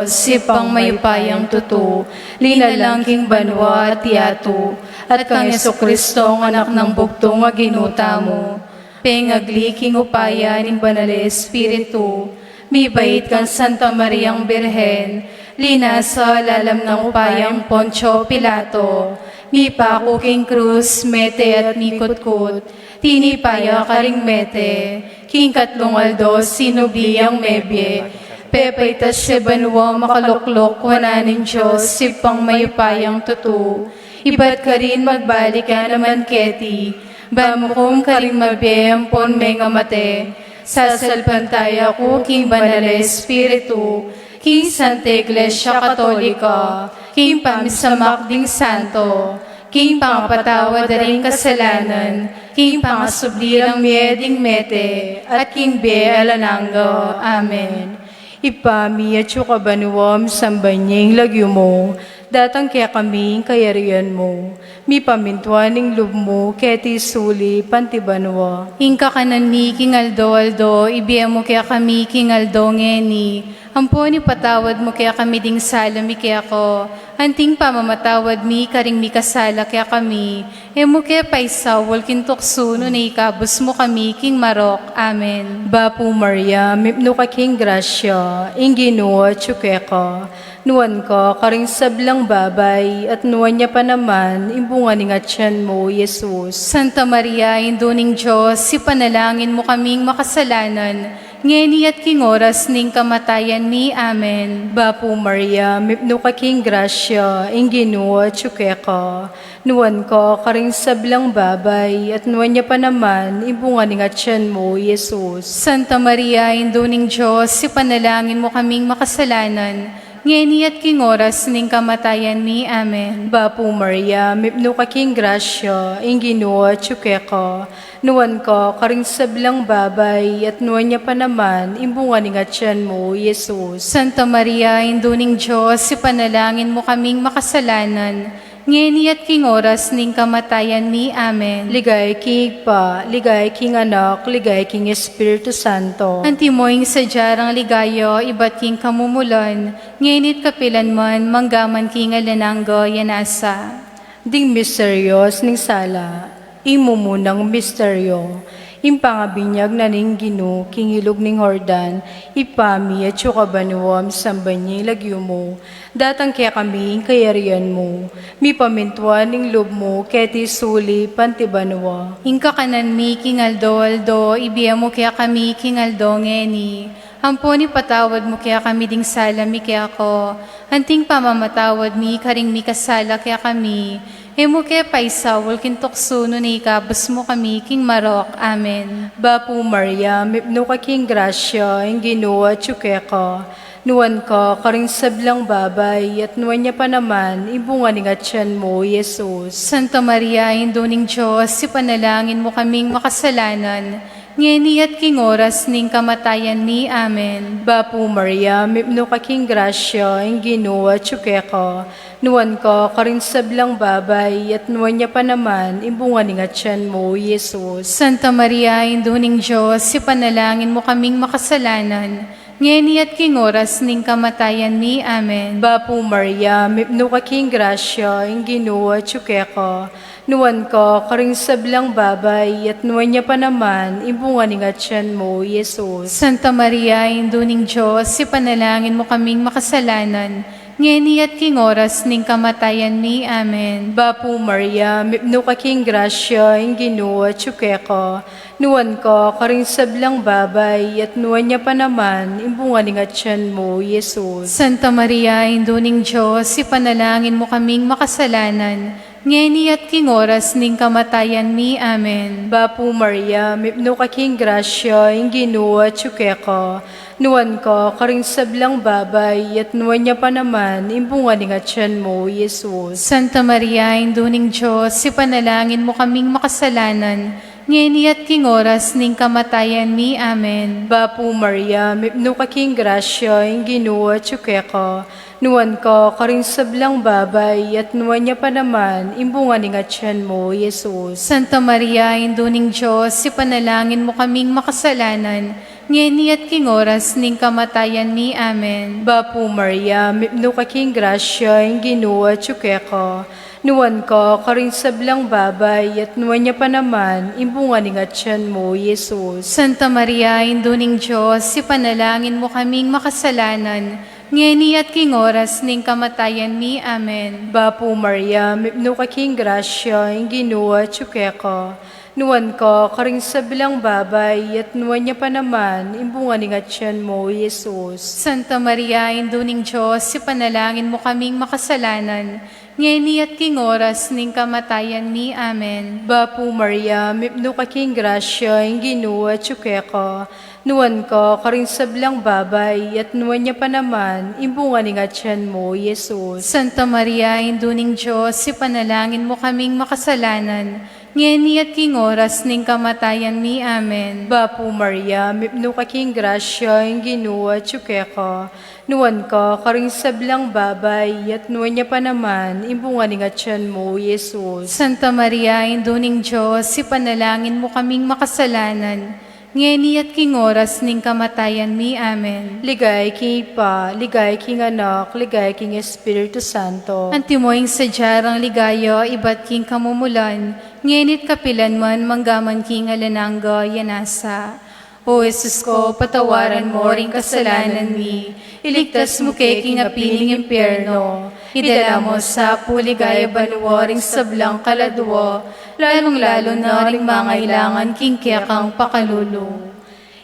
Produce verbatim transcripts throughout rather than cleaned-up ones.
Ibpang mayupayang tutu, linalang king banua at yatu, at kang Jesucristo, anak nang bugtung a Ginu tamu. Pengagli king upaya ning Banal a Espiritu, mibait kang Santa Mariang Birhen, linasa lalam nang upayang Poncio Pilato, mipaku king krus, mete at mikutkut, tinipa ya karing mete, king katlung aldo sinubli yang mebie, pepaitas ya banua, makalukluk wanan ning Dios, Ibpang mayupayang tutu, ibat karin magbalik ya naman keti, bamukum karing mabie ampon mengamate. Sasalpantaya ku king Banal a Espiritu, king Santa Iglesia Katolika, king pamisamak ding santo, king pangapatawad da ring kasalanan, king pangasubli lang mie ding mete, at king bie alang angga. Amen. Ibpa mi, atsu ka banua, misamban ya ing lagyu mu, datang kekami ing kayarian mu, mipamintuan ing lub mu, keti sulip anti banua. Ing kakanan mi king aldo-aldo, ibie mu kekami king aldo ngeni, ampon ipatawad mu kekami ding sala mi keka, anting pamamatawad mi karing mikasala kekami, e mu ke paisaul king tuksu, nune ikabus mu kami king marok. Amen. Bapu Maria, mipnu ka king grasya, ing Ginu atyu keka, nuan ka karing sablang babai, at nuan ya pa naman ing bunga ning atyan mu, Jesus. Santa Maria, Indu ning Dios, ipanalangin mu kaming makasalanan, ngeni at king oras ning kamatayan mi. Amen. Bapu Maria, mipnu ka king grasya, ing Ginu atyu keka, nuan ka karing sablang babai, at nuan ya pa naman ing bunga ning atyan mu, Jesus. Santa Maria, Indu ning Dios, ipanalangin mu kaming makasalanan, ngeni at king oras ning kamatayan mi. Amen. Bapu Maria, mipnu ka king grasya, ing Ginu atyu keka, nuan ka karing sablang babai, at nuan ya pa naman ing bunga ning atyan mu, Jesus. Santa Maria, Indu ning Dios, ipanalangin mu kaming makasalanan, ngeni at king oras ning kamatayan mi. Amen. Ligaya king Ibpa, ligaya king Anak, ligaya king Espiritu Santo. Antimo ing sadya rang ligaya ibat king kamumulan, ngeni at kapilan man, manggaman king alang angga. Nasa. Ding misterios ning sala. Ing mumunang misterio, ing pangabinyag na ning Ginu king ilug ning Jordan. Ibpa mi, atyu ka banua, misamban ya ing lagyu mu, datang kekami ing kayarian mu, mipamintuan ing lub mu, keti sulip anti banua. Ing kakanan mi king aldo-aldo, ibie mu kekami king aldo ngeni, ampon ipatawad mu kekami ding sala mi keka, anting pamamatawad mi karing mikasala kekami, e mu ke paisaul king tuksu, nune ikabus mu kami king marok. Amen. Bapu Maria, mipnu ka king grasya, ing Ginu atyu keka, nuan ka karing sablang babai, at nuan ya pa naman ing bunga ning atyan mu, Jesus. Santa Maria, Indu ning Dios, ipanalangin mu kaming makasalanan, ngeni at king oras ning kamatayan mi. Amen. Bapu Maria, mipnu ka king grasya, ing Ginu atyu keka, nuan ka karing sablang babai, at nuan ya pa naman ing bunga ning atyan mu, Jesus. Santa Maria, Indu ning Dios, ipanalangin mu kaming makasalanan, ngeni at king oras ning kamatayan mi. Amen. Bapu Maria, mipnu ka king grasya, ing Ginu atyu keka, nuan ka karing sablang babai, at nuan ya pa naman ing bunga ning atyan mu, Jesus. Santa Maria, Indu ning Dios, ipanalangin mu kaming makasalanan, ngeni at king oras ning kamatayan mi. Amen. Bapu Maria, mipnu ka king grasya, ing Ginu atyu keka, nuan ka karing sablang babai, at nuan ya pa naman ing bunga ning atyan mu, Jesus. Santa Maria, Indu ning Dios, ipanalangin mu kaming makasalanan, ngeni at king oras ning kamatayan mi. Amen. Bapu Maria, mipnu ka king grasya, ing Ginu atyu keka, nuan ka karing sablang babai, at nuan ya pa naman ing bunga ning atyan mu, Jesus. Santa Maria, Indu ning Dios, ipanalangin mu kaming makasalanan, ngeni at king oras ning kamatayan mi. Amen. Bapu Maria, mipnu ka king grasya, ing Ginu atyu keka, nuan ka karing sablang babai, at nuan ya pa naman ing bunga ning atyan mu, Jesus. Santa Maria, Indu ning Dios, ipanalangin mu kaming makasalanan, ngeni at king oras ning kamatayan mi. Amen. Bapu Maria, mipnu ka king grasya, ing Ginu atyu keka. Nuan ka karing sablang babai, at nuan ya pa naman ing bunga ning atyan mu, Jesus. Santa Maria, Indu ning Dios, ipanalangin mu kaming makasalanan, ngeni at king oras ning kamatayan mi. Amen. Bapu Maria, mipnu ka king grasya, ing Ginu atyu keka. Nuan ka karing sablang babai, at nuan ya pa naman ing bunga ning atyan mu, Jesus. Santa Maria, Indu ning Dios, ipanalangin mu kaming makasalanan, ngeni at king oras ning kamatayan mi. Amen. Bapu Maria, mipnu ka king grasya, ing Ginu atyu keka. Nuan ka karing sablang babai, at nuan ya pa naman ing bunga ning atyan mu, Jesus. Santa Maria, Indu ning Dios, ipanalangin mu kaming makasalanan, ngeni at king oras ning kamatayan mi. Amen. Bapu Maria, mipnu ka king grasya, ing Ginu atyu keka. Nuan ka karing sablang babai, at nuan ya pa naman ing bunga ning atyan mu, Jesus. Santa Maria, Indu ning Dios, ipanalangin mu kaming makasalanan, ngeni at king oras ning kamatayan mi. Amen. Ligaya king Ibpa, ligaya king Anak, ligaya king Espiritu Santo. Antimo ing sadya rang ligaya ibat king kamumulan, ngeni at kapilan man, mangga man king alang angga. Amen. O Jesus ko, patawaran mo ring kasalanan mi, iligtas mu ke king api ning impyerno, idala mo sa pu king ligaya banua ring sablang kaladua, lalung-lalu na ring mangailangan king kekang pakalulu.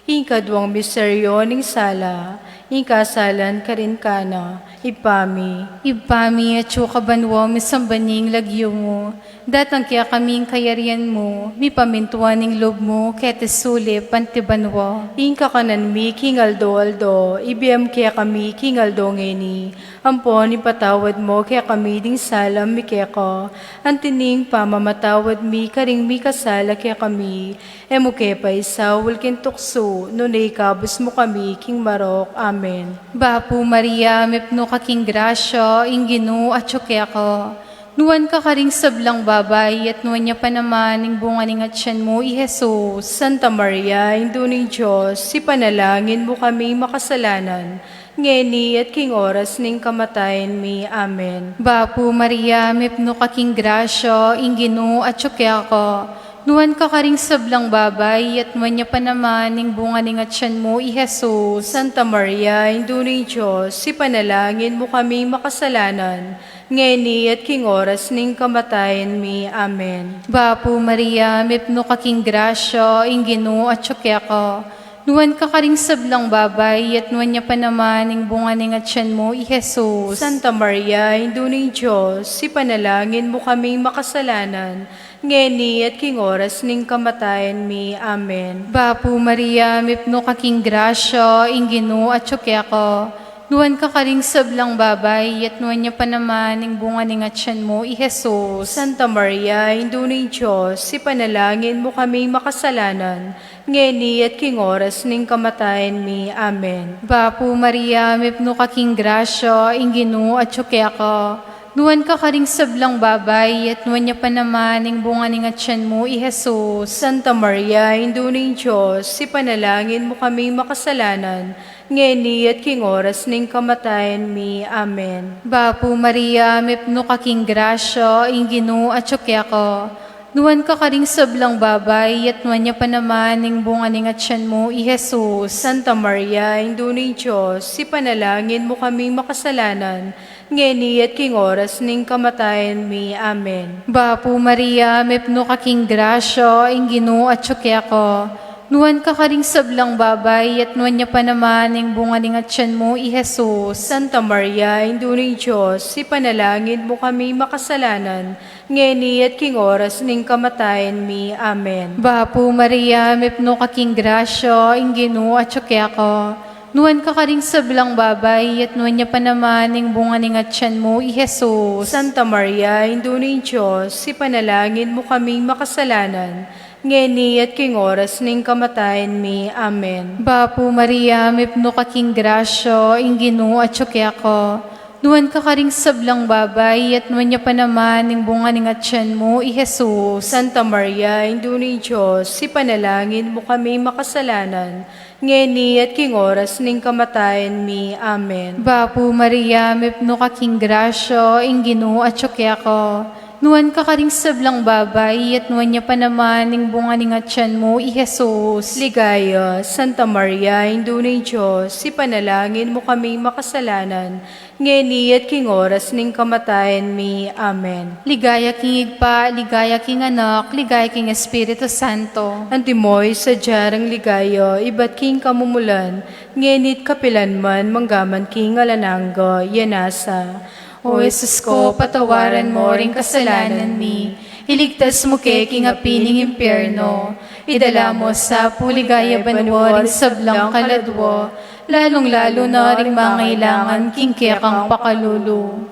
Ing kaduang misteryo ning sala, ing kasalan karing Kana. Ibpa mi, Ibpa mi, atsu ka banua, misamban ya ing lagyu mu, datang kekami ing kayarian mu, mipamintuan ing lub mu keti sulip anti banua. Ing kakanan mi king aldo-aldo ibie mu kekami king aldo ngeni, ampon ipatawad mu kekami ding sala mi keka, anti ning pamamatawad mi karing mikasala kekami. E mu ke paisaul king tuksu, nune ikabus mu kami king marok. Amen. Bapu Maria, mipnu ka king grasya, ing Ginu atyu keka. Nuan ka karing sablang babai, at nuan ya pa naman ing bunga ning atyan mu, i Jesus. Santa Maria, Indu ning Dios, ipanalangin mu kaming makasalanan, ngeni at king oras ning kamatayan mi. Amen. Bapu Maria, mipnu ka king grasya, ing Ginu atyu keka. Nuan ka karing sablang babai, at nuan ya pa naman ing bunga ning atyan mu, i Jesus. Santa Maria, Indu ning Dios, ipanalangin mu kaming makasalanan, ngeni at king oras ning kamatayan mi. Amen. Bapu Maria, mipnu ka king grasya, ing Ginu atyu keka. Nuan ka karing sablang babai, at nuan ya pa naman ing bunga ning atyan mu, i Jesus. Santa Maria, Indu ning Dios, ipanalangin mu kaming makasalanan, ngeni at king oras ning kamatayan mi. Amen. Bapu Maria, mipnu ka king grasya, ing Ginu atyu keka. Nuan ka karing sablang babai, at nuan ya pa naman ing bunga ning atyan mu, i Jesus. Santa Maria, Indu ning Dios, ipanalangin mu kaming makasalanan, ngeni at king oras ning kamatayan mi. Amen. Bapu Maria, mipnu ka king grasya, ing Ginu atyu keka. Nuan ka karing sablang babai, at nuan ya pa naman ing bunga ning atyan mu, i Jesus. Santa Maria, Indu ning Dios, ipanalangin mu kaming makasalanan, ngeni at king oras ning kamatayan mi. Amen. Bapu Maria, mipnu ka king grasya, ing Ginu atyu keka. Nuan ka karing sablang babai, at nuan ya pa naman ing bunga ning atyan mu, i Jesus. Santa Maria, Indu ning Dios, ipanalangin mu kaming makasalanan, ngeni at king oras ning kamatayan mi. Amen. Bapu Maria, mipnu ka king grasya, ing Ginu atyu keka. Nuan ka karing sablang babai, at nuan ya pa naman ing bunga ning atyan mu, i Jesus. Santa Maria, Indu ning Dios, ipanalangin mu kaming makasalanan, ngeni at king oras ning kamatayan mi. Amen. Bapu Maria, mipnu ka king grasya, ing Ginu atyu keka. Nuan ka karing sablang babai, at nuan ya pa naman ing bunga ning atyan mu, i Jesus. Santa Maria, Indu ning Dios, ipanalangin mu kaming makasalanan, ngeni at king oras ning kamatayan mi. Amen. Bapu Maria, mipnu ka king grasya, ing Ginu atyu keka. Nuan ka karing sablang babai, at nuan ya pa naman ing bunga ning atyan mu, i Jesus. Santa Maria, Indu ning Dios, ipanalangin mu kami makasalanan, ngeni at king oras ning kamatayan mi. Amen. Bapu Maria, mipnu ka king grasya, ing Ginu atyu keka. Nuan ka karing sablang babai, at nuan ya pa naman ing bunga ning atyan mu, i Jesus. Ligaya, Santa Maria, Indu ning Dios, ipanalangin mu kami makasalanan, ngeni at king oras ning kamatayan mi. Amen. Ligaya king Ibpa, ligaya king Anak, ligaya king Espiritu Santo. Antimo ing sadya rang ligaya, ibat king kamumulan, ngeni't kapilan man, manggaman king alang angga. Amen. O Jesus ko, patawaran mo ring kasalanan mi, iligtas mu ke king api ning impyerno, idala mu sa pu king ligaya banua ring sablang kaladua, lalung-lalu na ring mangailangan king kekang pakalulu.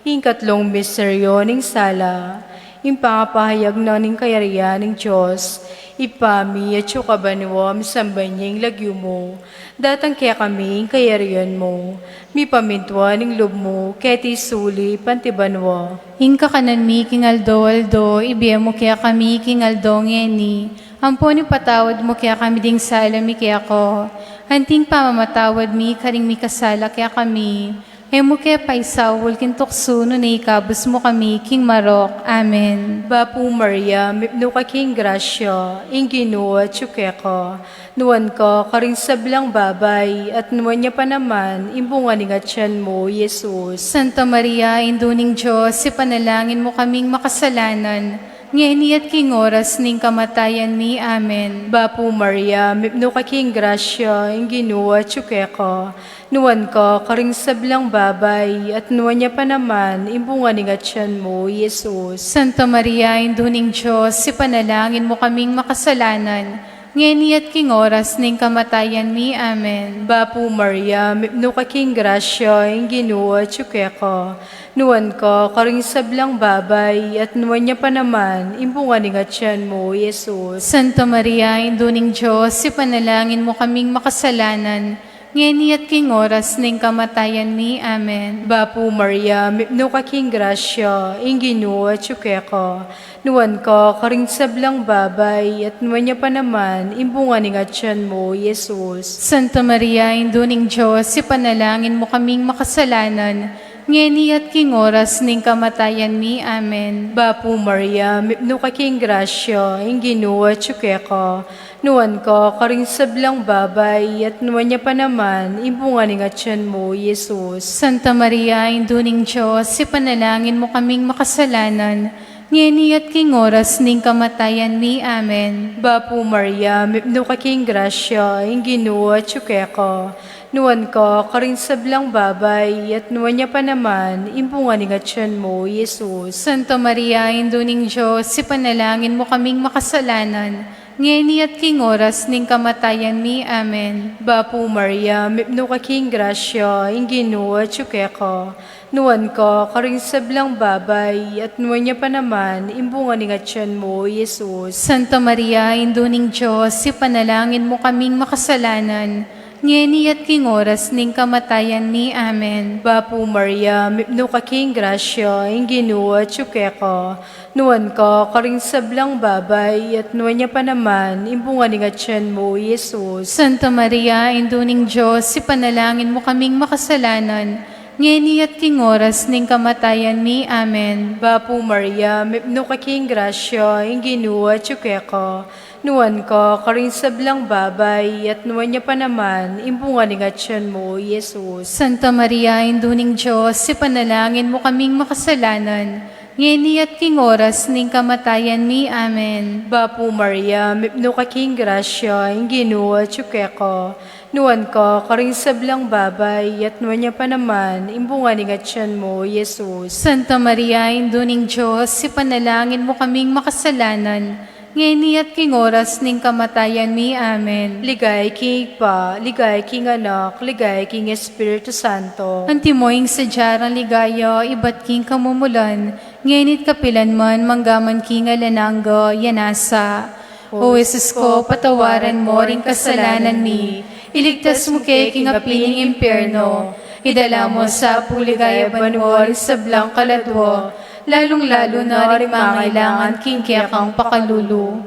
Ing katlung misteryo ning sala, ing pangapahayag na ning kayarian ning Dios. Ibpa mi, atyu ka banua, misamban ya ing lagyu mu, datang kekami ing kayarian mu, mipamintuan ing lub mu, keti sulip anti banua. Ing kakanan mi king aldo-aldo, ibie mu kekami king aldo ngeni, ampon ipatawad mu kekami ding sala mi keka, anti ing pamamatawad mi karing mikasala kekami. E mu ke paisaul king tuksu, nune ikabus mu kami king marok. Amen. Bapu Maria, mipnu ka king grasya, ing Ginu atyu keka. Nuan ka karing sablang babai, at nuan ya pa naman ing bunga ning atyan mu, i Jesus. Santa Maria, Indu ning Dios, ipanalangin mu kaming makasalanan, ngeni at king oras ning kamatayan mi. Amen. Bapu Maria, mipnu ka king grasya, ing Ginu atyu keka. Nuan ka karing sablang babai, at nuan ya pa naman ing bunga ning atyan mu, i Jesus. Santa Maria, Indu ning Dios, ipanalangin mu kaming makasalanan, ngeni at king oras ning kamatayan mi. Amen. Bapu Maria, mipnu ka king grasya, ing Ginu atyu keka. Nuan ka karing sablang babai, at nuan ya pa naman ing bunga ning atyan mu, i Jesus. Santa Maria, Indu ning Dios, ipanalangin mu kaming makasalanan, ngeni at king oras ning kamatayan mi. Amen. Bapu Maria, mipnu ka king grasya, ing Ginu atyu keka. Nuan ka karing sablang babai, at nuan ya pa naman ing bunga ning atyan mu, i Jesus. Santa Maria, Indu ning Dios, ipanalangin mu kaming makasalanan, ngeni at king oras ning kamatayan mi. Amen. Bapu Maria, mipnu ka king grasya, ing Ginu atyu keka. Nuan ka karing sablang babai, at nuan ya pa naman ing bunga ning atyan mu, i Jesus. Santa Maria, Indu ning Dios, ipanalangin mu kaming makasalanan, ngeni at king oras ning kamatayan mi. Amen. Bapu Maria, mipnu ka king grasya, ing Ginu atyu keka. Nuan ka karing sablang babai, at nuan ya pa naman ing bunga ning atyan mu, i Jesus. Santa Maria, Indu ning Dios, ipanalangin mu kaming makasalanan, ngeni at king oras ning kamatayan mi. Amen. Bapu Maria, mipnu ka king grasya, ing Ginu atyu keka. Nuan ka karing sablang babai, at nuan ya pa naman ing bunga ning atyan mu, i Jesus. Santa Maria, Indu ning Dios, ipanalangin mu kaming makasalanan, ngeni at king oras ning kamatayan mi. Amen. Bapu Maria, mipnu ka king grasya, ing Ginu atyu keka. Nuan ka karing sablang babai, at nuan ya pa naman ing bunga ning atyan mu, i Jesus. Santa Maria, Indu ning Dios, ipanalangin mu kaming makasalanan, ngeni at king oras ning kamatayan mi. Amen. Bapu Maria, mipnu ka king grasya, ing Ginu atyu keka. Nuan ka karing sablang babai, at nuan ya pa naman ing bunga ning atyan mu, i Jesus. Santa Maria, Indu ning Dios, ipanalangin mu kaming makasalanan, ngeni at king oras ning kamatayan mi. Amen. Bapu Maria, mipnu ka king grasya, ing Ginu atyu keka. Nuan ka karing sablang babai, at nuan ya pa naman ing bunga ning atyan mu, i Jesus. Santa Maria, Indu ning Dios, ipanalangin mu kaming makasalanan, ngeni at king oras ning kamatayan mi. Amen. Ligaya king Ibpa, ligaya king Anak, ligaya king Espiritu Santo. Antimo ing sadya rang ligaya, ibat king kamumulan, ngeni't kapilan man, manggaman king alang angga. Amen. O Jesus ko, patawaran mo ring kasalanan mi, iligtas mu ke king api ning impyerno, Idala mu sa pu king ligaya banua ring sablang kaladua, lalung-lalu na ring mangailangan king kekang pakalulu.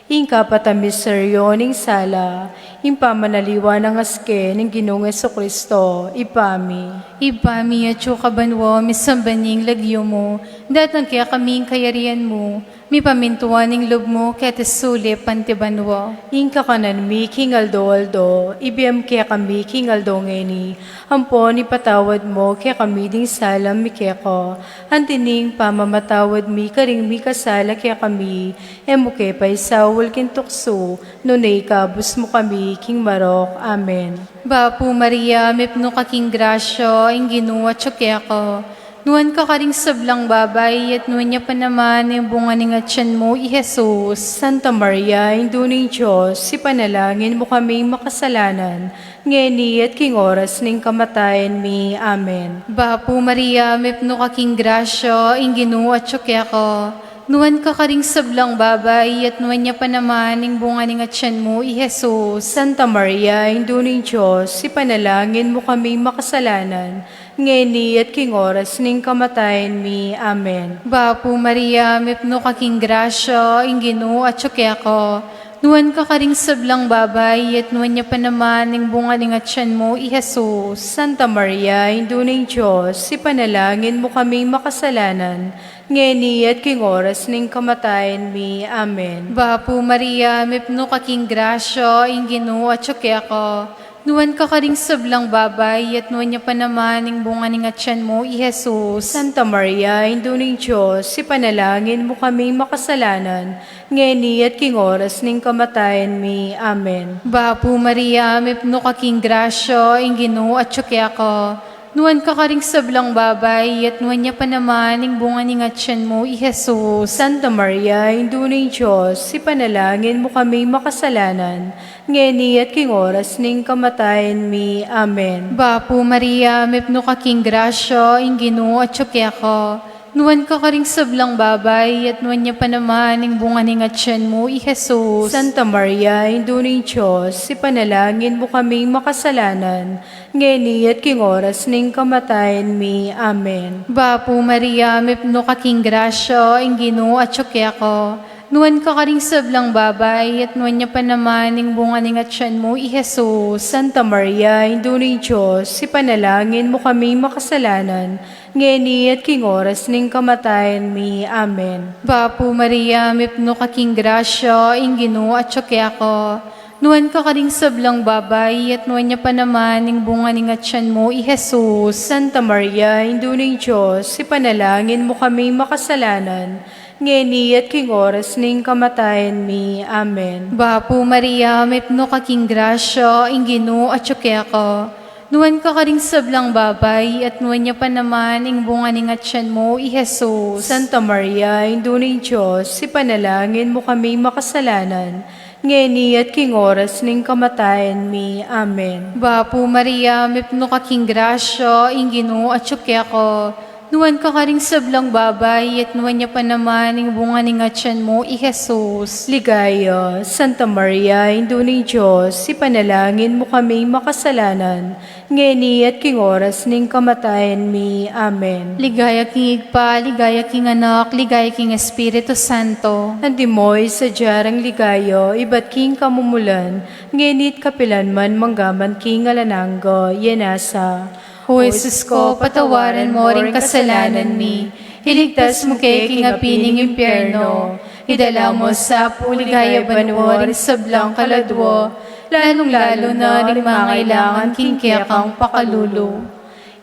Ing kapat a misteryo ning sala, ing pamanaliwa nang aske ning Ginung Jesucristo, Ibpa mi. Ibpa mi, atsu ka banua, misamban ya ing lagyu mu, datang kekami ing kayarian mu, mipamintuan ing lub mu keti sulip anti banua. Ing kakanan mi king aldo-aldo, ibie mu kekami king aldo ngeni, ampon ipatawad mu kekami ding sala mi keka, anti ning pamamatawad mi karing mikasala kekami, e mu ke paisaul king tuksu, nune ikabus mu kami king marok. Amen. Bapu Maria, mipnu ka king grasya, ing Ginu atsu keka. Nuan ka karing sablang babai, at nuan ya pa naman ing bunga ning atyan mu, i Jesus. Santa Maria, Indu ning Dios, ipanalangin mu kaming makasalanan, ngeni at king oras ning kamatayan mi. Amen. Bapu Maria, mipnu ka king grasya, ing Ginu atsu keka. Nuan ka karing sablang babai, at nuan ya pa naman ing bunga ning atyan mu, i Jesus. Santa Maria, Indu ning Dios, ipanalangin mu kaming makasalanan, ngeni at king oras ning kamatayan mi. Amen. Bapu Maria, mipnu ka king grasya, ing Ginu atsu keka. Nuan ka karing sablang babai, at nuan ya pa naman ing bunga ning atyan mu, i Jesus. Santa Maria, Indu ning Dios, ipanalangin mu kaming makasalanan, ngeni at king oras ning kamatayan mi. Amen. Bapu Maria, mipnu ka king grasya, ing Ginu atsu keka. Nuan ka karing sablang babai, at nuan ya pa naman ing bunga ning atyan mu, i Jesus. Santa Maria, Indu ning Dios, ipanalangin mu kaming makasalanan, ngeni at king oras ning kamatayan mi. Amen. Bapu Maria, mipnu ka king grasya, ing Ginu atsu keka. Nuan ka karing sablang babai, at nuan ya pa naman ing bunga ning atyan mu, i Jesus. Santa Maria, Indu ning Dios, ipanalangin mu kaming makasalanan, ngeni at king oras ning kamatayan mi. Amen. Bapu Maria, mipnu ka king grasya, ing Ginu atsu keka. Nuan ka karing sablang babai, at nuan ya pa naman ing bunga ning atyan mu, i Jesus. Santa Maria, Indu ning Dios, ipanalangin mu kaming makasalanan, ngeni at king oras ning kamatayan mi. Amen. Bapu Maria, mipnu ka king grasya, ing Ginu atsu keka. Nuan ka karing sablang babai, at nuan ya pa naman ing bunga ning atyan mu, i Jesus. Santa Maria, Indu ning Dios, ipanalangin mu kaming makasalanan, ngeni at king oras ning kamatayan mi. Amen. Bapu Maria, mipnu ka king grasya, ing Ginu atsu keka. Nuan ka karing sablang babai, at nuan ya pa naman ing bunga ning atyan mu, i Jesus. Santa Maria, Indu ning Dios, ipanalangin mu kaming makasalanan, ngeni at king oras ning kamatayan mi. Amen. Bapu Maria, mipnu ka king grasya, ing Ginu atsu keka. Nuan ka karing sablang babai, at nuan ya pa naman ing bunga ning atyan mu, i Jesus. Santa Maria, Indu ning Dios, ipanalangin mu kaming makasalanan, ngeni at king oras ning kamatayan mi. Amen. Bapu Maria, mipnu ka king grasya, ing Ginu atsu keka. Nuan ka karing sablang babai, at nuan ya pa naman ing bunga ning atyan mu, i Jesus. Ligaya, Santa Maria, Indu ning Dios, ipanalangin mu kaming makasalanan, ngeni at king oras ning kamatayan mi. Amen. Ligaya king Ibpa, ligaya king Anak, ligaya king Espiritu Santo. Antimo ing sadya rang ligaya, ibat king kamumulan, ngeni at kapilan man, mangga man king alang angga. Amen. O Jesus ko, patawaran mo ring kasalanan mi, iligtas mu ke king api ning impyerno, idala mu sa pu king ligaya banua ring sablang kaladua, lalung-lalu na ring mangailangan king kekang pakalulu.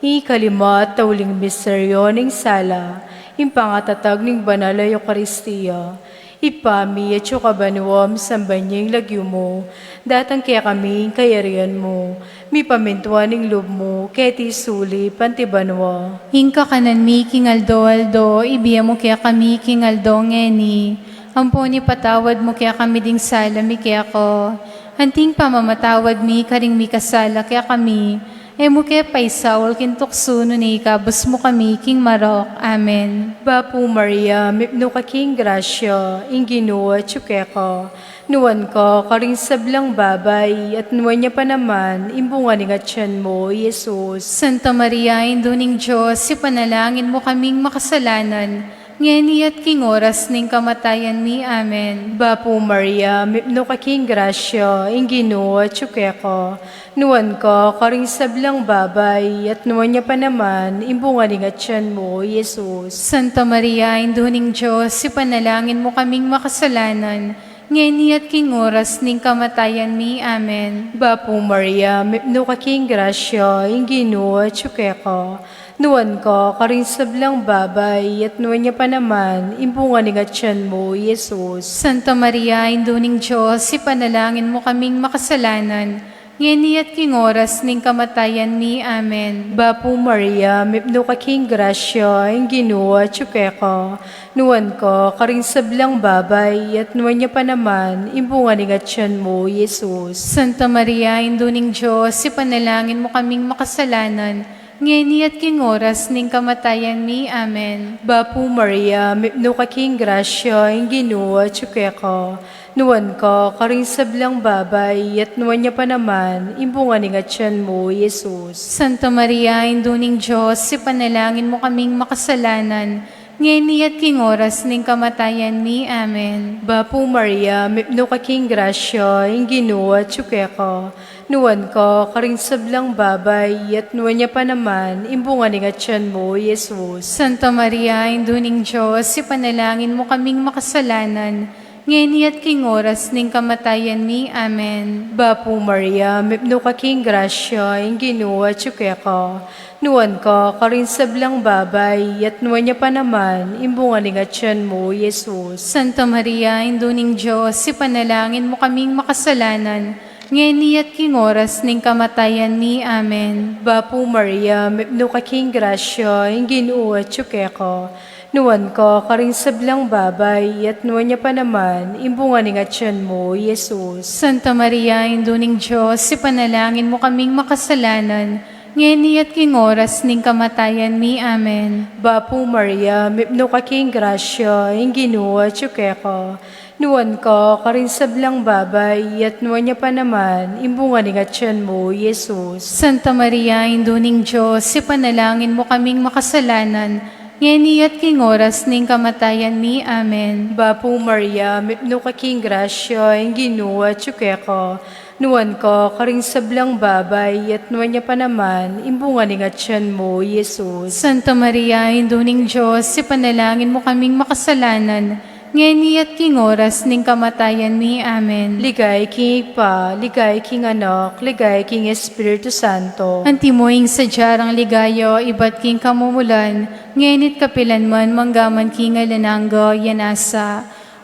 Ing kalima at uling misteryo ning sala, ing pangatatag ning banal a Eukaristia. Ibpa mi, atsu ka banua, misamban ya ing lagyu mu, datang kekami ing kayarian mu, mipamintuan ing lub mu, keti sulip anti banua. Ing kakanan mi king aldo-aldo, ibie mu kekami king aldo ngeni, ampon ipatawad mu kekami ding sala mi keka, anti ing pamamatawad mi karing mikasala kekami, E mu ke paisaul king tuksu, nune ikabus mu kami king marok. Amen. Bapu Maria, mipnu ka king grasya, ing Ginu atyu keka. Nuan ka karing sablang babai, at nuan ya pa naman ing bunga ning atyan mu, Jesus. Santa Maria, Indu ning Dios, ipanalangin mu kaming makasalanan, ngeni at king oras ning kamatayan mi. Amen. Bapu Maria, mipnu ka king grasya, ing Ginu atyu keka. Nuan ka karing sablang babai, at nuan ya pa naman ing bunga ning atyan mu, Jesus. Santa Maria, Indu ning Dios, ipanalangin mu kaming makasalanan, ngeni at king oras ning kamatayan mi. Amen. Bapu Maria, mipnu ka king grasya, ing Ginu atyu keka. Nuan ka karing sablang babai, at nuan ya pa naman ing bunga ning atyan mu, Jesus. Santa Maria, Indu ning Dios, ipanalangin mu kaming makasalanan, ngeni at king oras ning kamatayan mi. Amen. Bapu Maria, mipnu ka king grasya, ing Ginu atyu keka. Nuan ka karing sablang babai, at nuan ya pa naman ing bunga ning atyan mu, Jesus. Santa Maria, Indu ning Dios, ipanalangin mu kaming makasalanan, ngeni at king oras ning kamatayan mi. Amen. Bapu Maria, mipnu ka king grasya, ing Ginu atyu keka. Nuan ka karing sablang babai, at nuan ya pa naman ing bunga ning atyan mu, Jesus. Santa Maria, Indu ning Dios, ipanalangin mu kaming makasalanan, ngeni at king oras ning kamatayan mi. Amen. Bapu Maria, mipnu ka king grasya, ing Ginu atyu keka. Nuan ka karing sablang babai, at nuan ya pa naman ing bunga ning atyan mu, Jesus. Santa Maria, Indu ning Dios, ipanalangin mu kaming makasalanan, ngeni at king oras ning kamatayan mi. Amen. Bapu Maria, mipnu ka king grasya, ing Ginu atyu keka. Nuan ka karing sablang babai, at nuan ya pa naman ing bunga ning atyan mu, Jesus. Santa Maria, Indu ning Dios, ipanalangin mu kaming makasalanan, ngeni at king oras ning kamatayan mi. Amen. Bapu Maria, mipnu ka king grasya, ing Ginu atyu keka. Nuan ka karing sablang babai, at nuan ya pa naman ing bunga ning atyan mu, Jesus. Santa Maria, Indu ning Dios, ipanalangin mu kaming makasalanan, ngeni at king oras ning kamatayan mi. Amen. Bapu Maria, mipnu ka king grasya, ing Ginu atyu keka. Nuan ka karing sablang babai, at nuan ya pa naman ing bunga ning atyan mu, Jesus. Santa Maria, Indu ning Dios, ipanalangin mu kaming makasalanan, ngeni at king oras ning kamatayan mi. Amen. Bapu Maria, mipnu ka king grasya, ing Ginu atyu keka. Nuan ka karing sablang babai, at nuan ya pa naman ing bunga ning atyan mu, Jesus. Santa Maria, Indu ning Dios, ipanalangin mu kaming makasalanan, ngeni at king oras ning kamatayan mi. Amen. Ligaya king Ibpa, ligaya king Anak, ligaya king Espiritu Santo. Antimo ing sadya rang ligaya ibat king kamumulan, ngeni't kapilan man, manggaman king alang angga. Amen.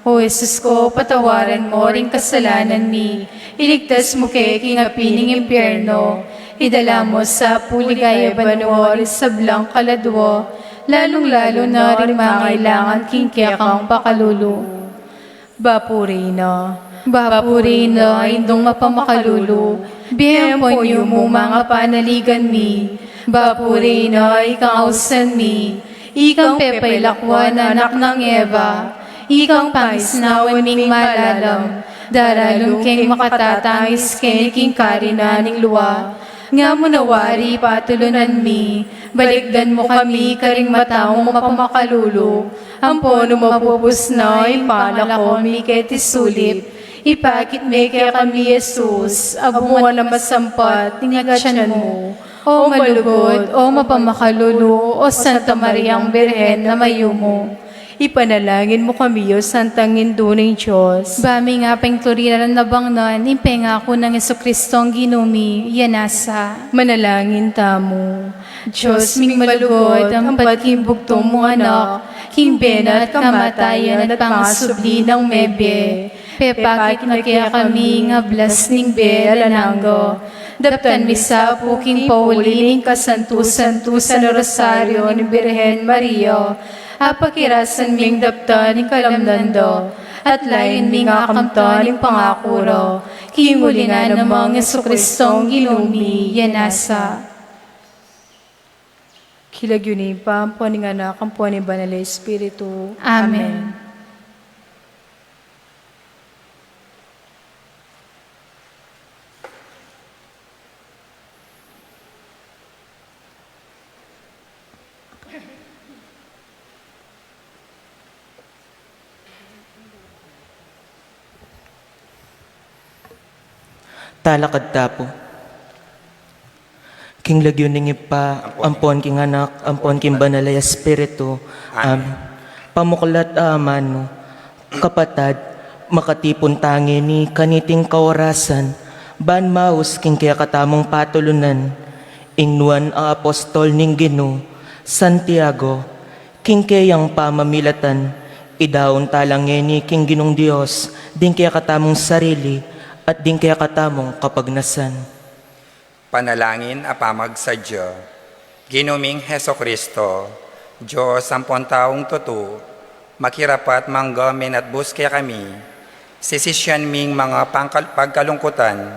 O Jesus ko, patawaran mo ring kasalanan mi, iligtas mu ke king api ning impyerno, idala mu sa pu king ligaya banua ring sablang kaladua, lalung-lalu na ring mangailangan king kekang pakalulu. Bapu Reyna. Bapu Reyna, Indung mapamakalulu, bie ampon yumu mangapanaligan mi. Bapu Reyna, ikang ausan mi, ikang pepailakwan anak nang Eva, ikang pangisnawan ming malalam, daralung keng makatatangis keni king karinan ning lua. Nga mu na wari patulunan mi, balikdan mu kami karing mata mung mapamakalulu, ampon nung mapupus na ing pangalako mi keti sulip, ipakit me kekami i Jesus, a bunga na masampat ning atyan mu. O malugud, o mapamakalulu, o Santa Mariang Birhen a mayumu. Ipanalangin mu kami, o Santang Indu ning Dios. Ba ming apeng turiran a bangnan ing pengaku nang Jesucristong Ginu mi. Amen. Manalangin tamu. Dios ming malugud, ampat king bugtung mung Anak, king bie na at kamatayan at pangasubli nang mebie, pepakit na kekami ing ablas ning bie alang angga. Daptan mi sa pu king pauli ning kasantu-santusan a Rosario ning Birhen Maria, apakirasan ming daptan ing kalamnan da, at lain ming akamtan ing pangaku ra, king uli na namang Jesucristong Ginu mi. Amen. King lagyu ning Ibpa, ampo ning Anak, ampo ning Banal a Espiritu. Amen. Amen. Talakad ta pu. King lagyu ning Ibpa, ampon king Anak, ampon king Banal a Espiritu. Amen. Pamuklat a amanu, kapatad, makatipun ta ngeni kaniting kaorasan, ban maus king kekatamung patulunan, ing nuan a apostol ning Ginu, Santiago, king keyang pamamilatan, idaun ta la ngeni king Ginung Dios, ding kekatamung sarili, at ding kekatamung kapagnasan. Panalangin a pamagsadya. Ginu ming Jesucristo, Dios ampon taung tutu, makirapat mangga menatbus kekami, sisisyan ming manga pangkal-, pagkalungkutan,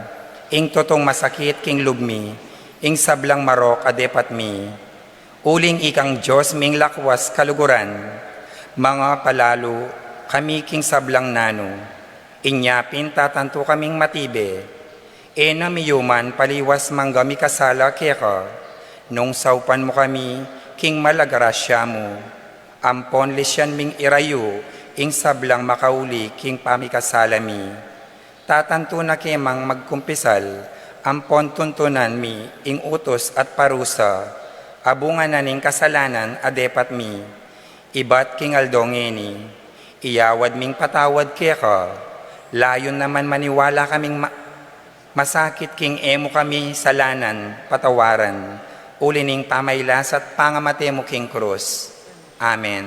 ing tutung masakit king lub mi, ing sablang marok a depat mi. Uling ikang Dios ming lakwas kaluguran, mangapalalu kami king sablang nanu. Inya pin tatantu kaming matibe, e na miyuman paliwas mangga mikasala keka, nung saupan mu kami king mala grasya mu. Ampon lisyan ming irayu ing sablang makauli king pamikasala mi. Tatantu na kemang magkumpisal, ampon tuntunan mi ing utus at parusa, a bunga na ning kasalanan a depat mi. Ibat king aldo ngeni, iyawad ming patawad keka, layun naman maniwala kaming ma-, masakit king e mu kami salanan patawaran, uli ning pamailas at pangamate mu king krus. Amen.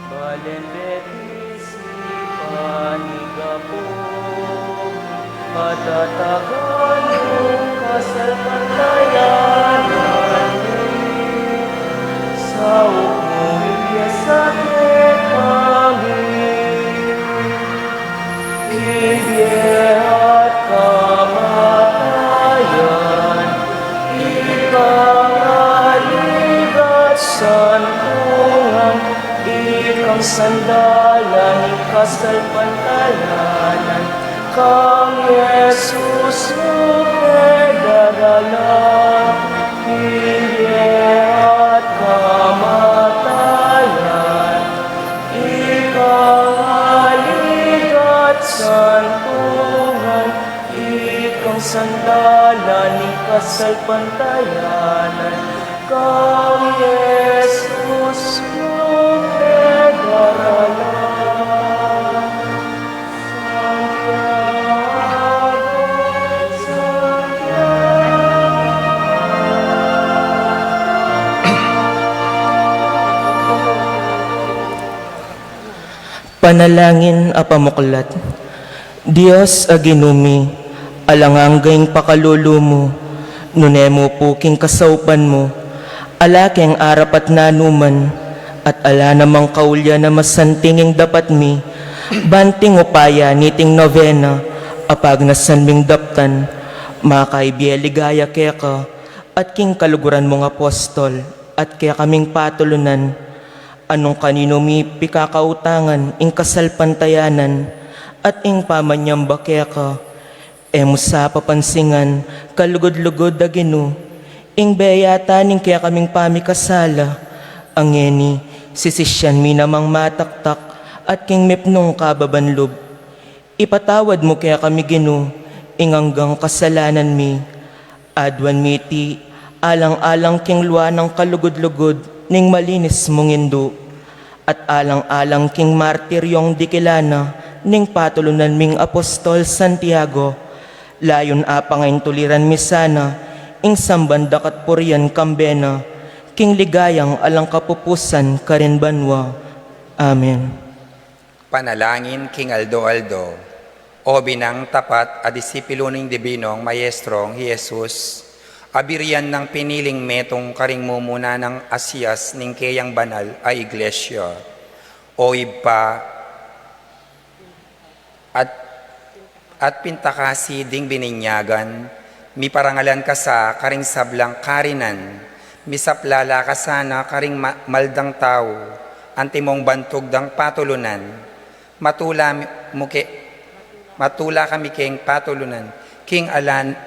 Balen betis i panigapu, patatagan nung kasalpantayanan mi, saup mu ibie sa kekami. King bie at kamatayan, ikang aligad santungan, ikang sandalan ning kasalpantayanan, kang Jesus mu ke daralan. King bie at kamatayan, ikang aligad santungan, ikang sandalan ning kasalpantayanan, kang Jesus mu ke daralan. Panalangin a pamuklat. Dios a Ginu mi, alang angga ing pakalulu mu, nune mu pu king kasaupan mu, ala keng arapat nanuman, at ala namang kaulian a masanting ing dapat mi, ban king upaya niting novena, a pagnasan ming daptan, makaibie ligaya keka, at king kaluguran mung apostol, at kekaming patulunan, a nung kaninu mi pikakautangan ing kasalpantayanan, at ing pamanyamba keka, e mu sa papansingan, kalugud-lugud a Ginu, ing beyatan ning kekaming pamikasala, a ngeni, sisisyan mi namang mataktak, at king mepnung kababan lub. Ipatawad mu kekami, Ginu, ing anggang kasalanan mi. Aduan mi iti alang-alang king lua nang kalugud-lugud ning malinis mung Indu, at alang-alang king martiryong dikilan na ning patulunan ming apostol Santiago, layun a pangaintuliran mi sana ing samban da kat purian kambe na, king ligayang alang kapupusan karin banua. Amen. Panalangin king aldo-aldo. O binang tapat a disipilu ning Dibinong Mayestrong hi Jesus, Abirian nang piniling metung karing mumuna nang asias ning keyang banal a iglesia. O Ibpa, at, at pintakasi ding bininyagan, miparangalan ka sa karing sablang karinan, misaplala ka sana karing ma-, maldang tau, antimong bantug dang patulunan, matula mu ke-, matula kami keng patulunan, king alan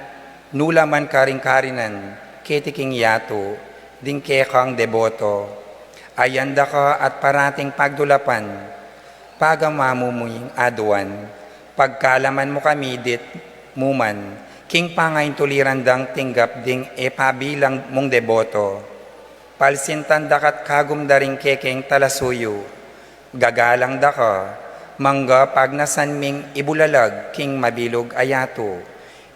nulaman karing karinan, keti king yatu, ding kekang deboto. Ayan da ka at parating pagdulapan, pagamamu ming aduan, pagkalaman mu kami dit muman, king pangaintuliran dang tinggap ding e pabilang mung deboto. Palsintan da ka't kagum da ring kekeng talasuyu. Gagalang da ka, mangga pagnasan ming ibulalag king mabilug a yatu,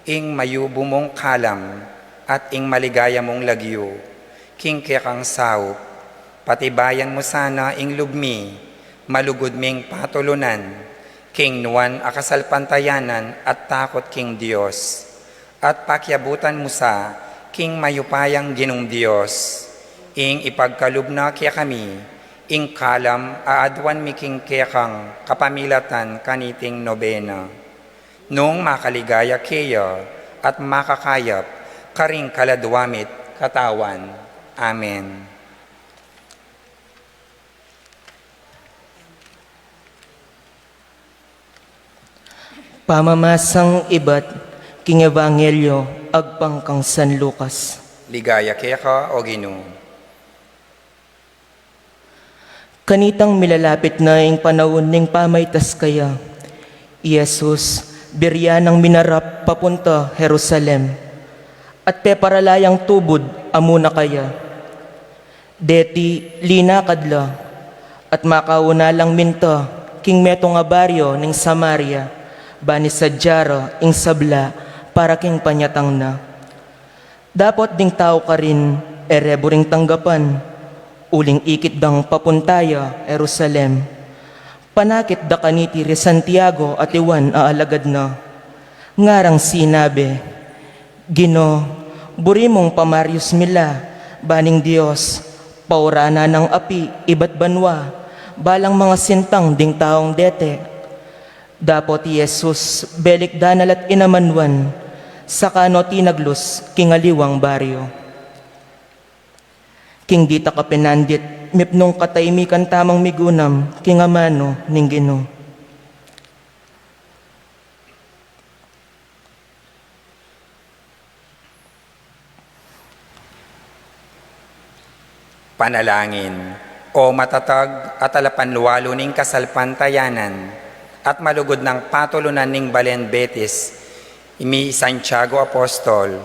ing mayubu mung kalam, at ing maligaya mung lagyu, king kekang saup. Patibayan mu sana ing lub mi, malugud ming patulunan, king nuan a kasalpantayanan at takut king Dios. At pakiabutan mu sa king mayupayang Ginung Dios, ing ipagkalub na kekami, ing kalam a aduan mi king kekang kapamilatan kaniting nobena. Nung makaligaya keya at makakayap karing kaladua mi't katawan. Amen. Pamamasang ibat king Ebanghelyo agpang kang San Lucas. Ligaya keka, O Ginu. Kanitang milalapit na ing panaun ning pamaitas kaya, i Jesus, birian nang minarap papunta Jerusalem, at peparala yang tubud a muna kaya. Deti linakad la, at makauna lang minta king metung a baryo ning Samaria, bani sadya ra ing sabla para king panyatang na. Dapot ding tau karin e re buring tanggapan, uling ikit dang papunta ya Jerusalem. Panakit da kaniti ri Santiago at i Juan a alagad na. Ngarang sinabi, Ginu, buri mung pamaryus mi la, baning Dios, pauranan nang api ibat banua, balang mangasintang ding taung dete. Dapot i Jesus, belik da na la't inamanwan, saka no tinaglus king aliwang baryo. King dita kapinandit, mipnung kataymikan tamang migunam king amanu ning Ginu. Panalangin. O matatag a talapanwalu ning kasalpantayanan at malugud nang patulunan ning balen Betis, mi Santiago Apostol,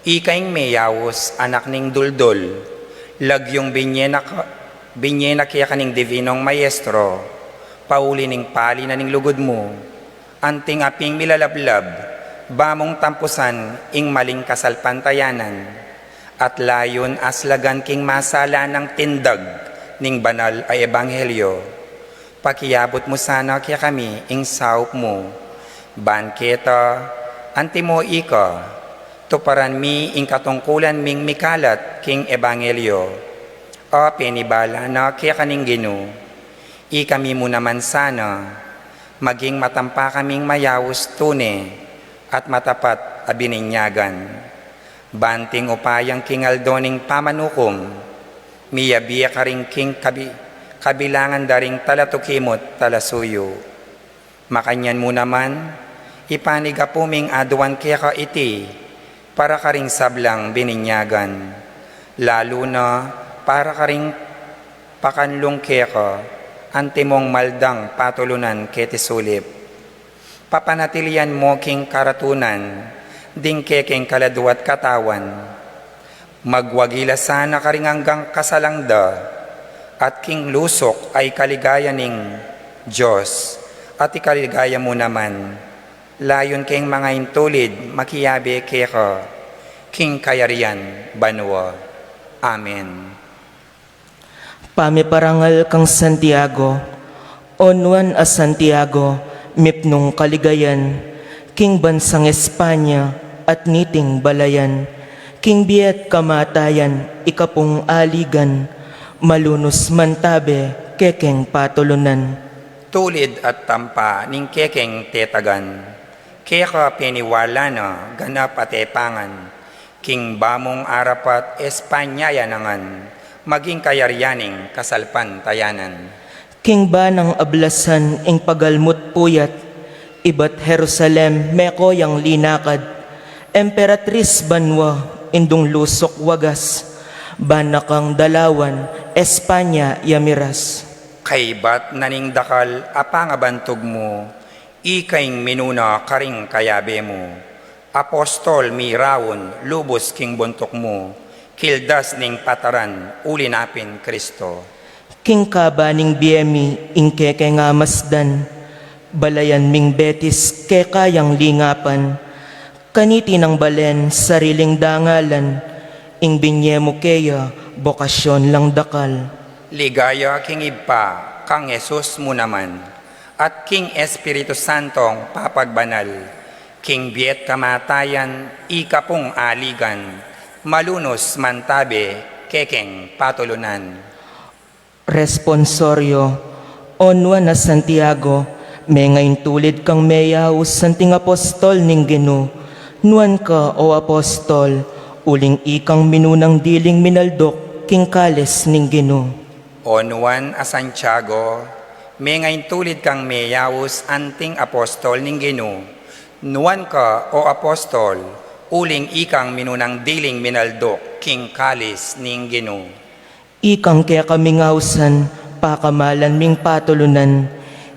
ika ing meyaus anak ning duldul, lagyung binye na ka-, binye na keka ning Divinong Maestro, pauli ning pali na ning lugud mu, anting aping milalablab, ba mung tampusan ing maling kasalpantayanan, at layun aslagan king masalan nang tindag ning banal a ebanghelyo. Pakiabut mu sana kekami ing saup mu. Ban keta, antimo ika, tuparan mi ing katungkulan ming mikalat king ebanghelyo. A penibala na keka ning Ginu. Ikami mu naman sana, maging matampa kaming mayaus tune at matapat a bininyagan. Banting upayang king aldo ning pamanukum, miyabi karing king kabi-, kabilangan da ring talatuki mu't talasuyu. Makanyan mu naman, ipanigapu ming aduan keka iti, para karing sablang bininyagan, lalu na para karing pakanlung keka, antimong maldang patulunan keti sulip. Papanatilian mu king karatunan ding kekeng kaladua't katawan. Magwagi la sana karing anggang kasalang da, at king lusuk a ikaligaya ning Dios, at ikaligaya mu naman, layun keng mangaintulid makiabe keka king kayarian banua. Amen. Pamiparangal kang Santiago. O nuan a Santiago, mipnung kaligayan, king bansang Espanya at niting balayan, King bie at kamatayan, ika pung aligan, malunus mantabe kekeng patulunan. Tulid at tampa ning kekeng tetagan, keka peniwala na ganap a tepangan, king bamung arapat Espanya ya nangan, maging kayarian ning kasalpantayanan. King banang ablasan ing pagalmu't puyat, ibat Jerusalem meko yang linakad, Emperatris banua, indung lusuk wagas, bana kang dalawan, Espanya ya miras. Kaybat na ning dakal a pangabantug mu, ika ing minuna karing kayabe mu. Apostol miraun lubus king buntuk mu, kildas ning pataran uli na pin Kristo. King kaba ning bie mi ing kekeng amasdan, balayan ming Betis keka yang lingapan, kaniti nang balen sariling dangalan, ing binie mu keya bokasyon lang dakal. Ligaya king Ibpa, kang Jesus mu naman, at king Espiritu Santong papagbanal, king bie at kamatayan, ika pung aligan, malunus mantabe kekeng patulunan. Responsorio. O nuan a Santiago, menga ing tulid kang meyaus anting apostol ning Ginu. Nuan ka, o apostol, uling ikang minunang diling minalduk king kalis ning Ginu. O nuan a Santiago, menga ing tulid kang meyaus anting apostol ning Ginu. Nuan ka, o apostol, uling ikang minunang diling minalduk king kalis ning Ginu. Ikang kekaming ausan, pakamalan ming patulunan,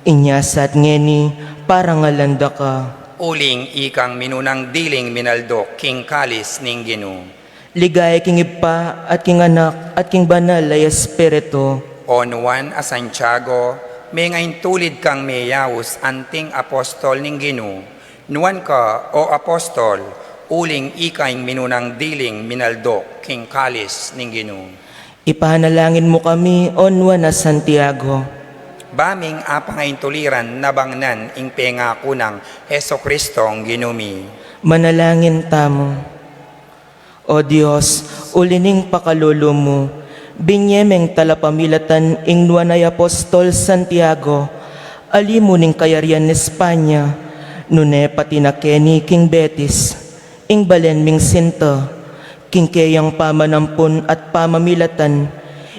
inya sa at ngeni, parangalan da ka. Uling ikang minunang diling minalduk king kalis ning Ginu. Ligaya king Ibpa, at king Anak, at king Banal a Espiritu. O nuan a Santiago, menga ing tulid kang meyaus anting apostol ning Ginu. Nuan ka, o apostol, uling ika ing minunang diling minalduk king kalis ning Ginu. Ipanalangin mu kami, o nuan a Santiago. Ba ming apangaintuliran nabangnan ing pengaku nang Jesucristong Ginu mi. Manalangin tamu. O Dios, uli ning pakalulu mu, binie meng talapamilatan ing nuan a apostol Santiago, ali mu ning kayarian Espanya, nune pati na keni king Betis, ing balen ming sinta, king keyang pamanampun at pamamilatan,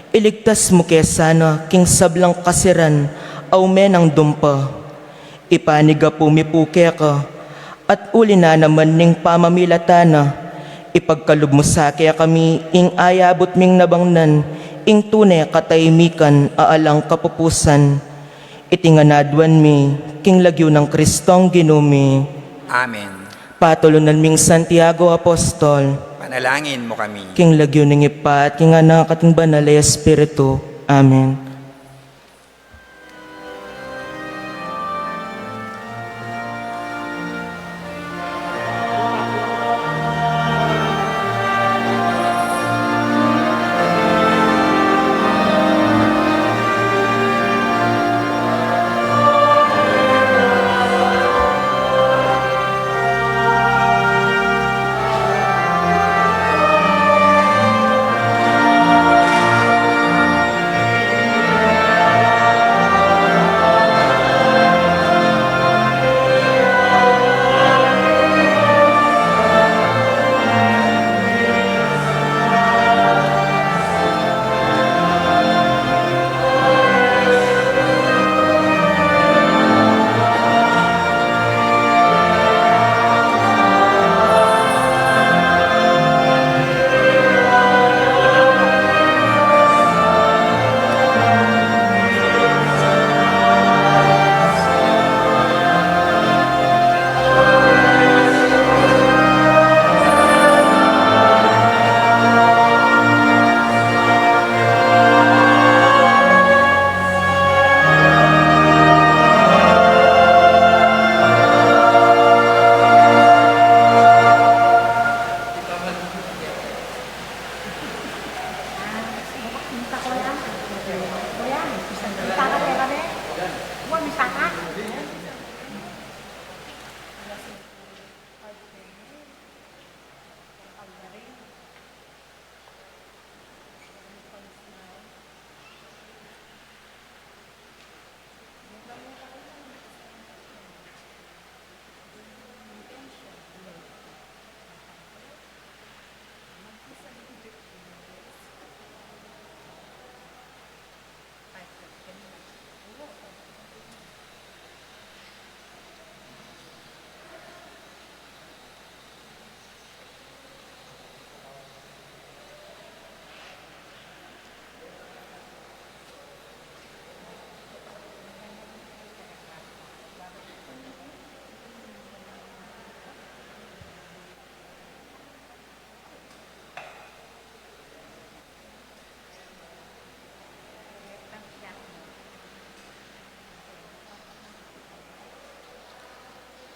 iligtas mu ke sana king sablang kasiran a ume nang dumpa. Ipanigapu mi pu keka, at uli na naman ning pamamilatan na, ipagkalub mu sa kekami ing ayabut ming nabangnan, ing tune katahimikan a alang kapupusan. Iti ngan aduan mi, king lagyu nang Kristong Ginu mi. Amen. Patulunan ming Santiago Apostol. Panalangin mu kami. King lagyu ning Ibpa, at king Anak, at king Banal a Espiritu. Amen.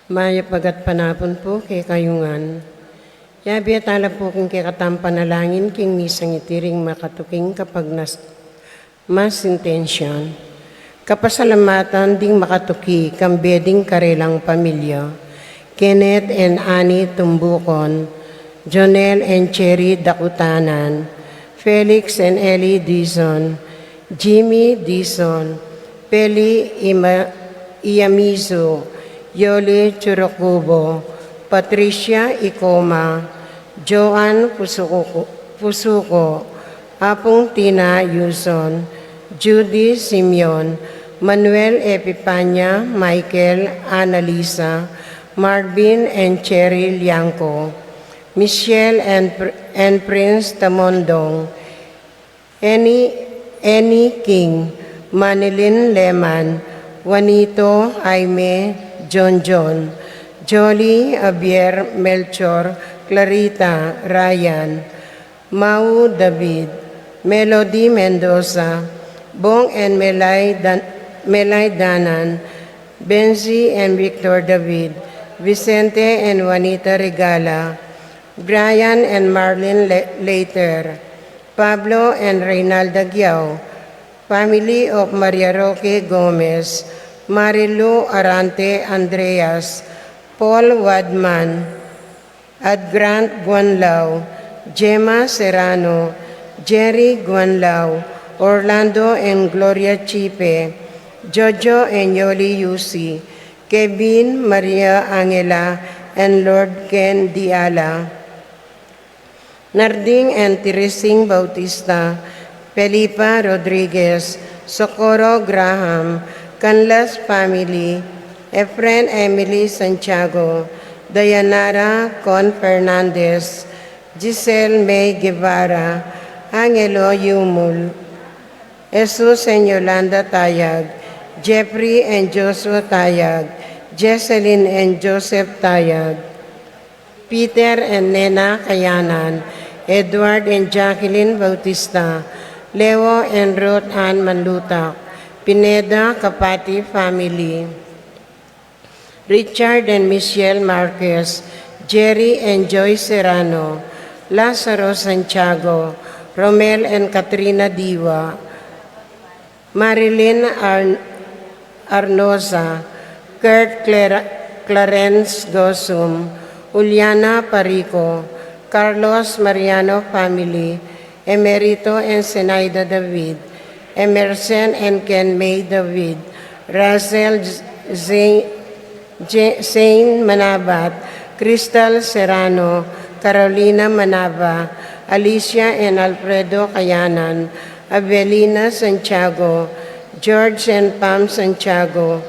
Mayap a gatpanapun pu kekayu ngan. Yabe tala pu king kekatang panalangin king misang iti ring makatuking kapagnas-, masintensian. Kapasalamatan ding makatuki, kambe ding karelang pamilya, Kenneth and Annie Tumbucon, Jonel and Cherry Dakutanan, Felix and Ellie Dizon, Jimmy Dizon, Peli Ima-, Iyamizu, Yoli Churukubo, Patricia Ikoma, Joan Fusuko, Fusuko, Apung Tina Yuson, Judy Simeon, Manuel Epipania, Michael, Annalisa, Marvin and Cherry Liangco, Michelle and Pr-, and Prince Tamondong, Annie, Annie King, Manilyn Leman, Juanito, Jaime, John John, Jolly, Javier, Melchor, Clarita, Ryan, Mau David, Melody Mendoza, Bong and Melay Dan-, Melay Danan, Benzi and Victor David, Vicente and Juanita Regala, Brian and Marlene Le-, Leiter, Pablo and Reynalda Giao, family of Maria Roque Gomez, Marilu Arante Andreas, Paul Wadman, Ad Grant Guanlao, Gemma Serrano, Jerry Guanlao, Orlando and Gloria Chipe, Jojo and Yoli Yusi, Kevin, Maria Angela, and Lord Ken Diala. Narding and Teresing Bautista, Felipa Rodriguez, Socorro Graham, Canlas family, Efren Emily Santiago, Dayanara Con Fernandez, Giselle May Guevara, Angelo Yumul, Jesus and Yolanda Tayag, Jeffrey and Joshua Tayag, Jesselyn and Joseph Tayag, Peter and Nena Kayanan, Edward and Jacqueline Bautista, Leo and Ruth Ann Manlutak, Pineda Kapati family, Richard and Michelle Marquez, Jerry and Joy Serrano, Lazaro Santiago, Romel and Katrina Diwa, Marilyn Ar-, Arnoza, Kurt Cler-, Clarence Gosum, Juliana Parico, Carlos Mariano family, Emerito and Zenaida David, Emerson and Ken May David, Russell Z-, Je-, Zane Manabat, Crystal Serrano, Carolina Manaba, Alicia and Alfredo Kayanan, Avelina Santiago, George and Pam Santiago,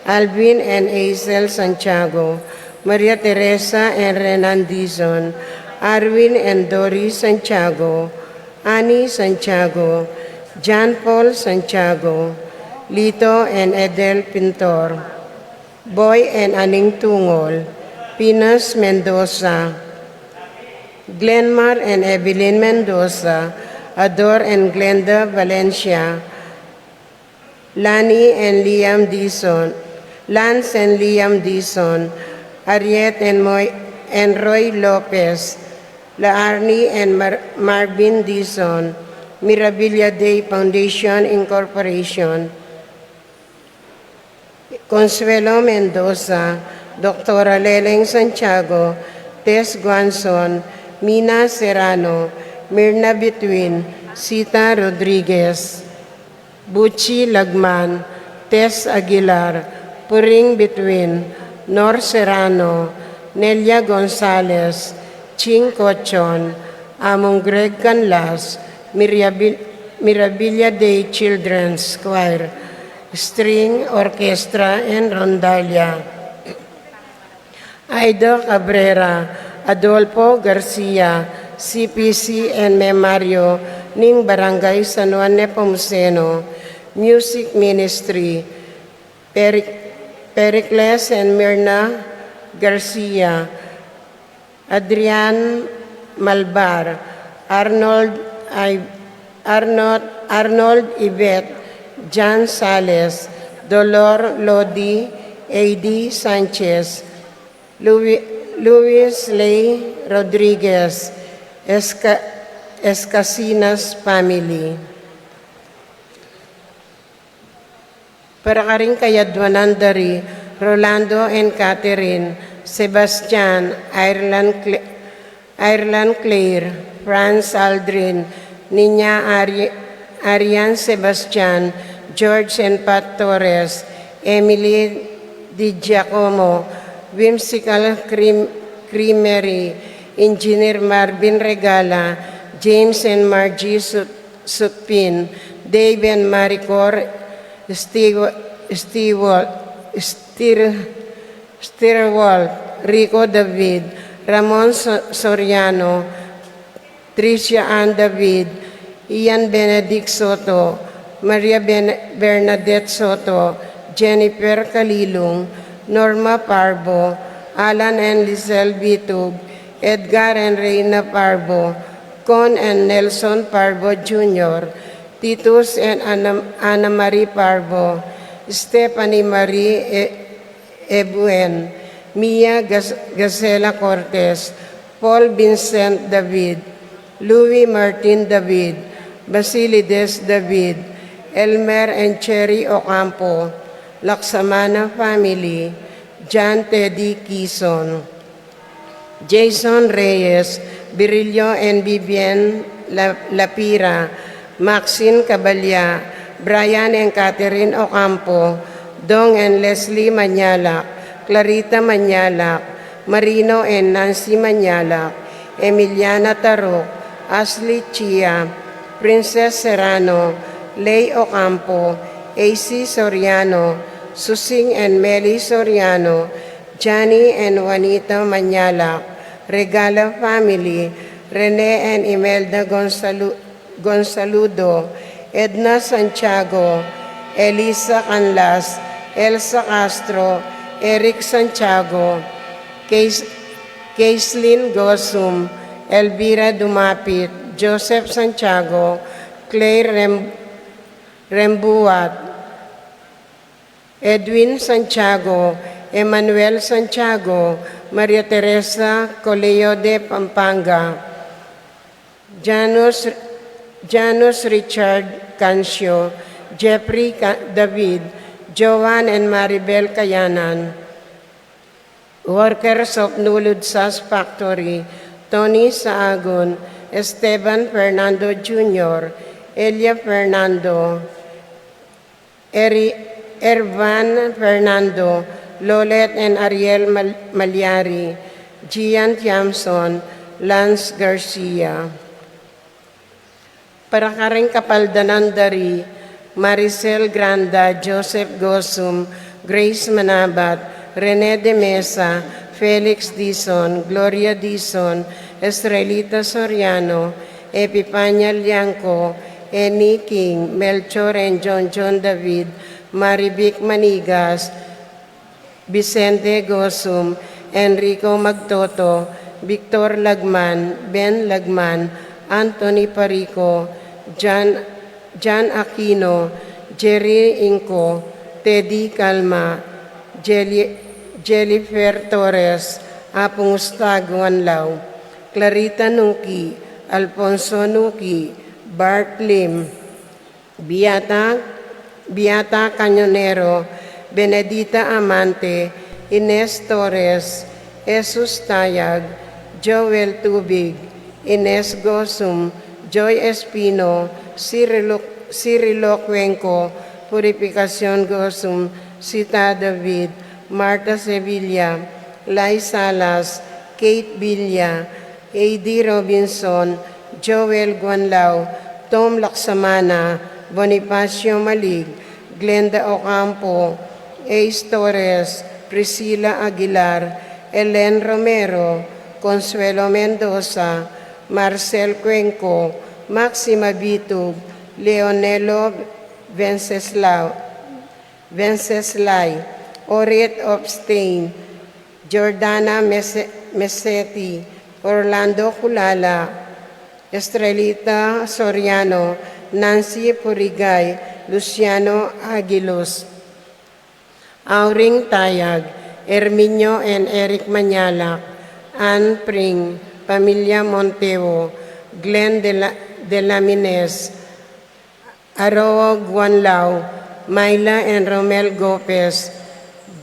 Alvin and Hazel Santiago, Maria Teresa and Renan Dizon, Arwin and Doris Santiago, Annie Santiago, John Paul Santiago, Lito and Edel Pintor, Boy and Aning Tungol, Pinas Mendoza, Glenmar and Evelyn Mendoza, Ador and Glenda Valencia, Lani and Liam Dizon, Lance and Liam Dizon, Ariet and Moy and Roy Lopez, La Arnie and Mar-, Marvin Dizon, Mirabilia Day Foundation Incorporation, Consuelo Mendoza, Doktora Leleng Santiago, Tess Guanzon, Mina Serrano, Mirna Bituin, Sita Rodriguez, Buchi Lagman, Tess Aguilar, Puring Bituin, Nor Serrano, Nelia Gonzalez, Ching Cochon, Among Greg Canlas, Mirabil-, Mirabilia Day Children's Choir, String Orchestra and Rondalia, Aida Cabrera, Adolfo Garcia, C P C and Memario ning Barangay San Juan Nepomuceno, Music Ministry, Peric-, Pericles and Mirna Garcia, Adrian Malbar, Arnold I-, Arnold, Arnold Ibet, Jan Sales, Dolor Lodi, A D Sanchez, Louis, Louis Lay Rodriguez, Esca-, Escasinas family. Para karing kayadwanan da ri Rolando and Catherine, Sebastian, Ireland, Cl-, Ireland Claire, Franz Aldrin, Nina Ari-, Arian Sebastian, George and Pat Torres, Emily Di Giacomo, Whimsical Cream-, Creamery, Engineer Marvin Regala, James and Margie Sut-, Sutpin, Dave and Maricor Stewart, Stewart, Stir-, Stirwalt, Rico David, Ramon So-, Soriano, Tricia Ann David, Ian Benedict Soto, Maria Ben-, Bernadette Soto, Jennifer Calilung, Norma Parbo, Alan and Lizelle Bitug, Edgar and Reina Parbo, Con and Nelson Parbo Junior, Titus and Ana, Ana Marie Parbo, Stephanie Marie E-, Ebuen, Mia Gas-, Gazela Cortez, Paul Vincent David, Louis Martin David, Basilides David, Elmer and Cherry Ocampo, Laksamana family, John Teddy Kison, Jason Reyes, Virilio and Vivian La-, Lapira, Maxine Cabalya, Brian and Catherine Ocampo, Dong and Leslie Mañalac, Clarita Mañalac, Marino and Nancy Mañalac, Emiliana Taruk, Ashley Chia, Princess Serrano, Lay Ocampo, A C Soriano, Susing and Meli Soriano, Johnny and Juanita Mañalac, Regala family, Rene and Imelda Gonzalu-, Gonzaludo, Edna Santiago, Elisa Canlas, Elsa Castro, Eric Santiago, Keis-, Keislin Gosum, Elvira Dumapit, Joseph Santiago, Claire Rem-, Rembuat, Edwin Santiago, Emmanuel Santiago, Maria Teresa Coleo de Pampanga, Janus, Janus Richard Cancio, Jeffrey Ca-, David, Joan and Maribel Kayanan, workers of Nulud Sas Factory, Tony Saagun, Esteban Fernando Junior, Elia Fernando, Eri-, Ervan Fernando, Lolet and Ariel Mal-, Maliari, Gian Tiamson, Lance Garcia. Para karing kapaldanan da ri Maricel Granda, Joseph Gosum, Grace Manabat, Rene de Mesa, Felix Dizon, Gloria Dizon, Estrelita Soriano, Epipania Liangco, Annie King, Melchor and John John David, Marivic Manigas, Vicente Gosum, Enrico Magtoto, Victor Lagman, Ben Lagman, Anthony Parico, Jan, Jan Aquino, Jerry Inco, Teddy Calma, Jelly, Jellyfer Torres, Apung Ustago Anlao, Clarita Nuki, Alfonso Nuki, Bart Lim, Beata, Beata Cañonero, Benedita Amante, Ines Torres, Jesus Tayag, Joel Tubig, Ines Gosum, Joy Espino, Cirilo, Cirilo Cuenco, Purificacion Gosum, Sita David, Martha Sevilla, Lai Salas, Kate Villa, A D Robinson, Joel Guanlao, Tom Laksamana, Bonifacio Malig, Glenda Ocampo, Ace Torres, Priscilla Aguilar, Elen Romero, Consuelo Mendoza, Marcel Cuenco, Maxima Bitug, Leonelo Venceslao, Venceslai, Orit Opstein, Jordana Mese-, Meseti, Orlando Culala, Estrelita Soriano, Nancy Purigay, Luciano Aguilos, Auring Tayag, Herminio and Eric Mañalac, Ann Pring, pamilya Monteo, Glenn de la, de la Mines, Aroo Guanlao, Myla and Romel Gopez,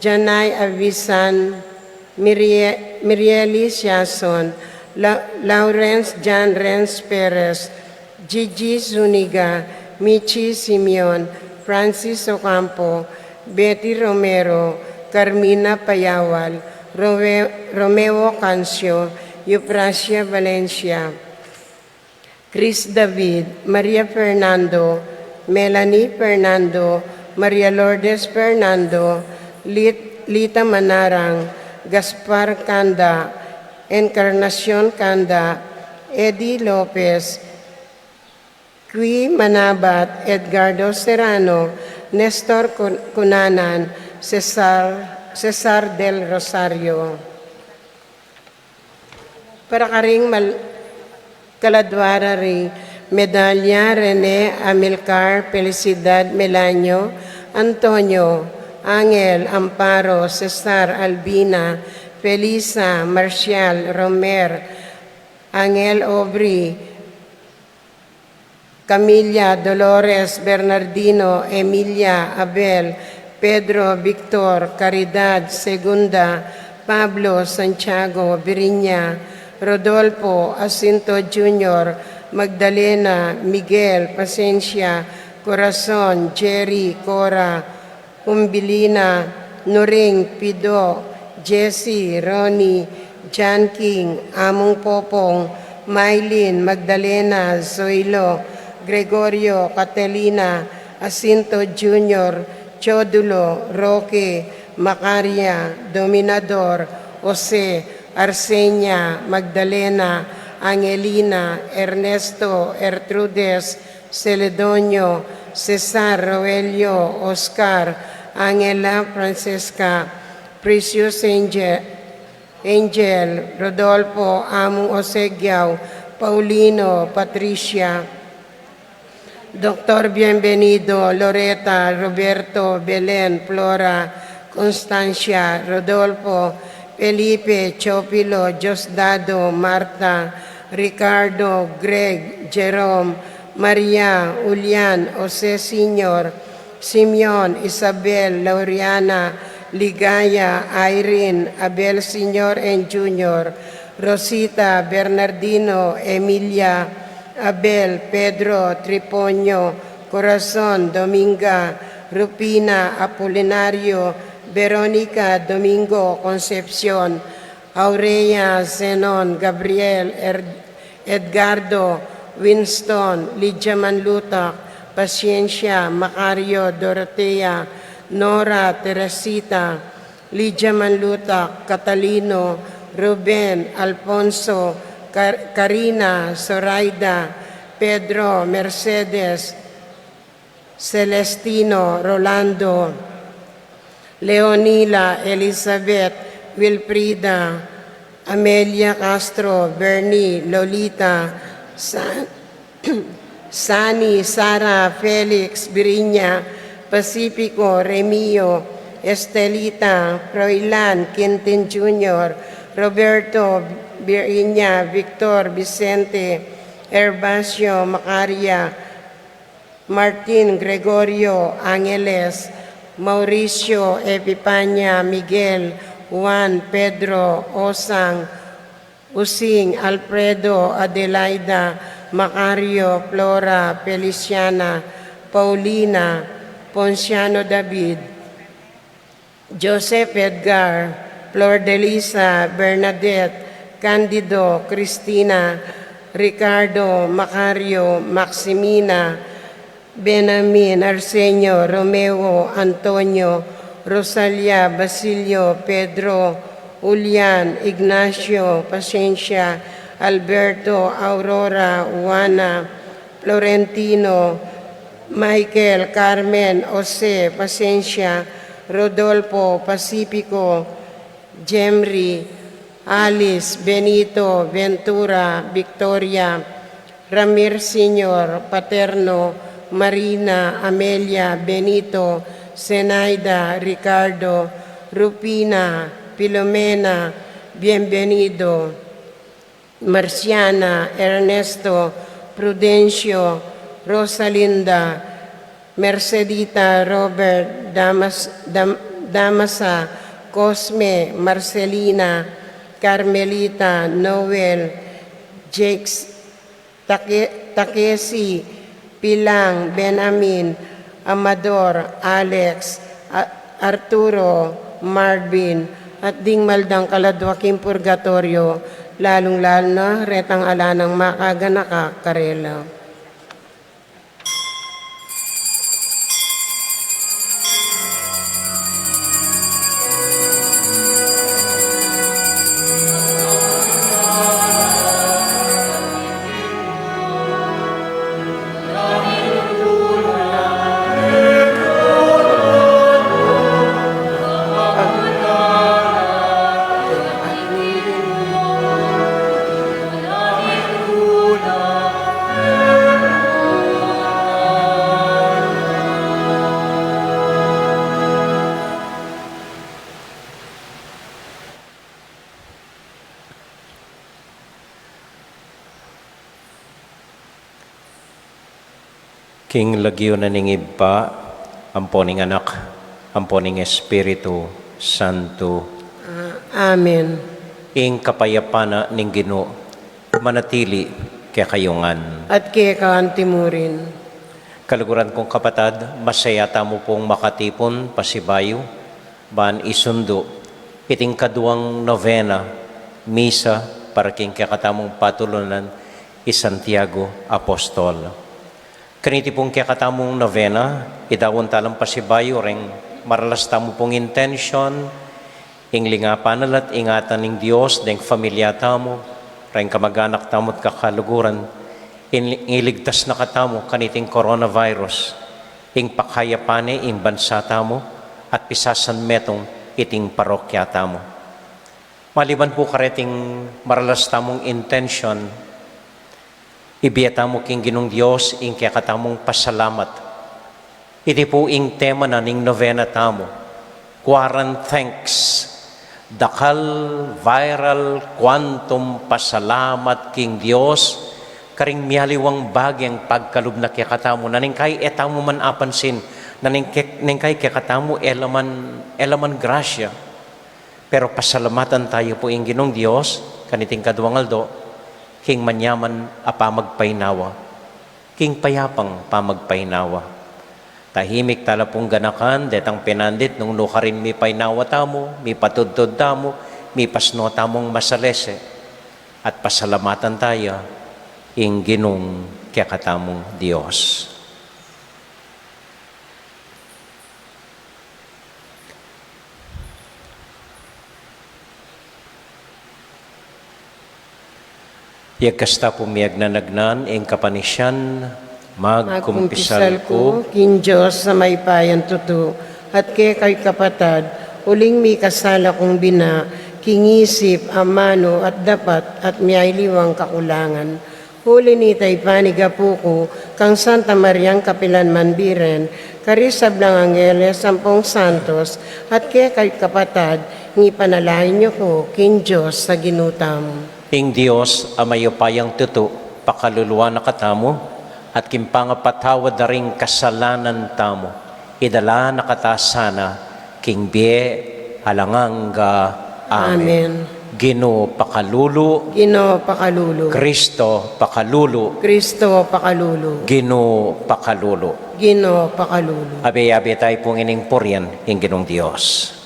Janai Avisan, Mirie-, Mirieli Siason, La-, Lawrence John Renz Perez, Gigi Zuniga, Michi Simeon, Francis Ocampo, Betty Romero, Carmina Payawal, Rome-, Romeo Cancio, Euphrasia Valencia, Chris David, Maria Fernando, Melanie Fernando, Maria Lourdes Fernando, Lit-, Lita Manarang, Gaspar Canda, Encarnacion Canda, Eddie Lopez, Qui Manabat, Edgardo Serrano, Nestor Cun-, Cunanan, Cesar, Cesar del Rosario. Para karing mal-, kaladua ra ri Medalla Rene Amilcar Felicidad Melanio Antonio Angel Amparo Cesar Albina Felisa Marcial Romer Angel Obri Camilla, Dolores, Bernardino, Emilia, Abel, Pedro, Victor, Caridad, Segunda, Pablo, Santiago, Virinia, Rodolfo, Jacinto Junior, Magdalena, Miguel, Pasencia, Corazon, Jerry, Cora, Umbilina, Nuring, Pido, Jesse, Ronnie, John King, Among Popong, Mylene, Magdalena, Zoilo, Gregorio, Catalina, Jacinto Junior, Chodulo, Roque, Macaria, Dominador, Jose, Arsenia, Magdalena, Angelina, Ernesto, Ertrudes, Celedonio, Cesar, Roelio, Oscar, Angela, Francesca, Precious Angel, Angel, Rodolfo, Among Osegiao, Paulino, Patricia, Doctor Bienvenido, Loreta, Roberto, Belen, Flora, Constancia, Rodolfo, Felipe, Chopilo, Diosdado, Marta, Ricardo, Greg, Jerome, Maria, Julian, Jose Senior, Simeon, Isabel, Lauriana, Ligaya, Irene, Abel Senior and Junior, Rosita, Bernardino, Emilia, Abel, Pedro, Triponio, Corazon, Dominga, Rufina, Apolinario, Veronica, Domingo, Concepcion, Aurea, Zenon, Gabriel, Er-, Edgardo, Winston, Lydia Manlutak, Paciencia, Macario, Dorotea, Nora, Teresita, Lydia Manlutak, Catalino, Ruben, Alfonso, Car-, Carina, Zoraida, Pedro, Mercedes, Celestino, Rolando, Leonila, Elizabeth, Wilfrida, Amelia Castro, Bernie, Lolita, San-, Sani, Sara, Felix, Birinya, Pacifico, Remio, Estelita, Froilan, Quintin Junior, Roberto, Birinya, Victor, Vicente, Herbacio, Macaria, Martin, Gregorio, Angeles, Mauricio, Epipania, Miguel, Juan, Pedro, Osang, Using, Alfredo, Adelaida, Macario, Flora, Feliciana, Paulina, Ponciano David, Joseph Edgar, Flor de Lisa, Bernadette, Candido, Cristina, Ricardo, Macario, Maximina, Benamin, Arsenio, Romeo, Antonio, Rosalia, Basilio, Pedro, Julian, Ignacio, Paciencia, Alberto, Aurora, Juana, Florentino, Michael, Carmen, Jose, Paciencia, Rodolfo, Pacifico, Jemry, Alice, Benito, Ventura, Victoria, Ramir Senior, Paterno, Marina, Amelia, Benito, Zenaida, Ricardo, Rufina, Filomena, Bienvenido, Marciana, Ernesto, Prudencio, Rosalinda, Mercedita, Robert, Damas-, Dam-, Damasa, Cosme, Marcelina, Carmelita, Noel, Jakes, Take-, Takesi, Pilang, Benamin, Amador, Alex, A-, Arturo, Marvin, at ding maldang kaladwa king purgatoryo, lalung-lalu na retang ala nang makaganaka karela. King lagyu na ning Ibpa, ampo ning Anak, ampo ning Espiritu Santo. Ah, amen. Ing kapayapan na ning Ginu manatili kekayu ngan. At keka anti murin. Kaluguran kung kapatad, masaya tamu pung makatipun pasibayu ban isundu iting kaduang novena misa para king kekatamung patulunan i Santiago Apostol. Kaniti pung kekatamung novena, idaun talang pasibayu reng maralas tamu pung intensyon, ing lingapan na la't ingatan ning Dios deng familia tamu, reng kamaganak tamu't kakaluguran, ing iligtas na katamu kaniting coronavirus, ing pakayapan ne ing bansa tamu, at pisasan metung iting parokya tamu. Maliban pu kareting maralas tamung intensyon, ibie tamu king Ginung Dios ing kekatamung pasalamat. Iti pu ing tema na ning novena tamu, Quarant thanks, dakal, viral, quantum pasalamat king Dios, karing mialiwang bageng pagkalub na kekatamu, na neng kai e tamu man apansin, na neng ke-, neng kai kekatamu e la man, e la man grasya. Pero pasalamatan tayu pu ing Ginung Dios, kaniting kaduang aldo, king manyaman a pamagpainawa, king payapang pamagpainawa. Tahimik tala pung ganakan detang penandit nung nukarin mipainawa tamu, mipatudtud tamu, mipasno tamung masalese, at pasalamatan taya ing Ginung kekatamung Dios. Yagkasta pu miyagnanagnan ing kapanisian, magkumpisal ku king Dios a mayupayang tutu, at kekayu kapatad, uling mikasala kung bina, king isip, amanu, at dapat, at mialiwang kakulangan. Uli nita ipanigapu ku kang Santa Mariang kapilanman Birhen, karing sablang angeles ampong santos, at kekayu kapatad, ngipanalangin yu ku king Dios a Ginu tamu. Ing Dios a mayupayang tutu, pakaluluan na katamu, at king pangapatawad da ring kasalanan tamu, idala na kata sana king bie alang angga. Amen. Amen. Ginu pakalulu. Ginu pakalulu. Kristo pakalulu. Kristo pakalulu. Ginu pakalulu. Ginu pakalulu. Abe-abe tayu pung ining purian ing Ginung Dios.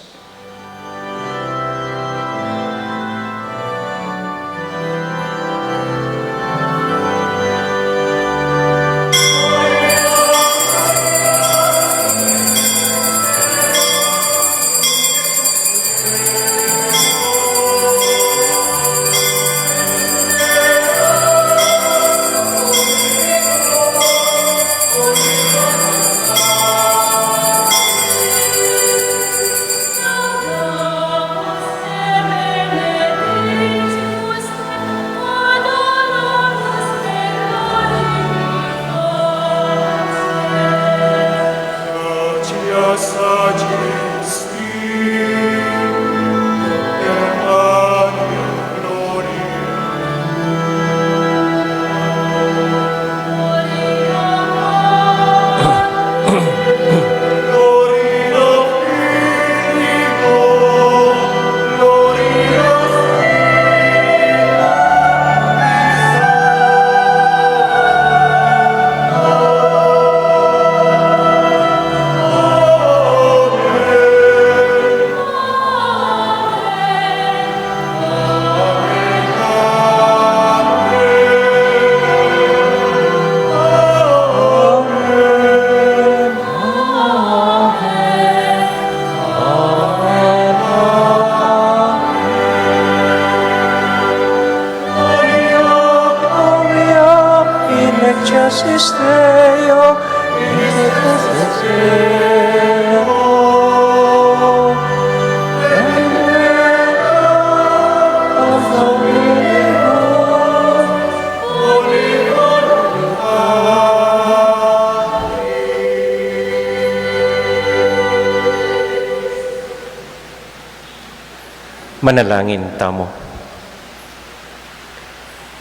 Manalangin tamu.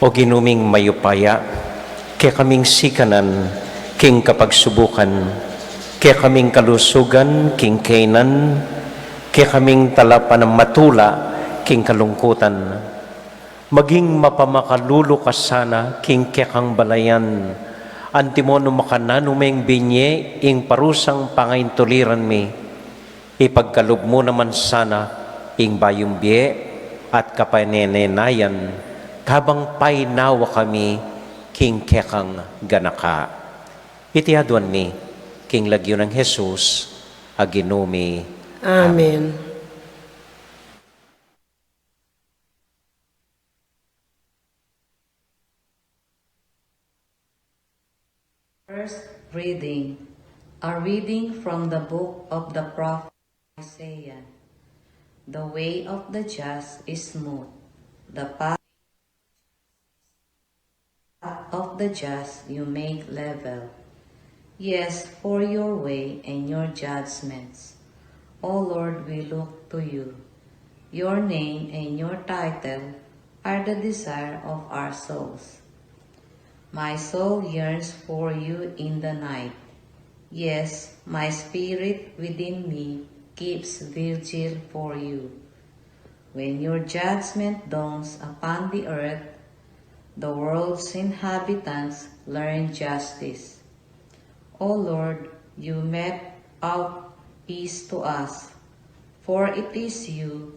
O Ginu ming mayupaya, kekaming sikanan king kapagsubukan, kekaming kalusugan king kainan, kekaming talapanamatula king kalungkutan, maging mapamakalulu ka sana king kekang balayan, antimo nung makananu meng binye ing parusang pangaintuliran mi. Ipagkalub mu naman sana ing bayung bie at kapanenenayan, kabang painawa kami king kekang ganaka. Iti aduan mi king lagyu nang Jesus a Ginu mi. Amen. First reading. A reading from the book of the prophet Isaiah. The way of the just is smooth. The path of the just you make level. Yes, for your way and your judgments, O Lord, we look to you. Your name and your title are the desire of our souls. My soul yearns for you in the night. Yes, my spirit within me keeps vigil for you. When your judgment dawns upon the earth, the world's inhabitants learn justice. O Lord, you mete out peace to us, for it is you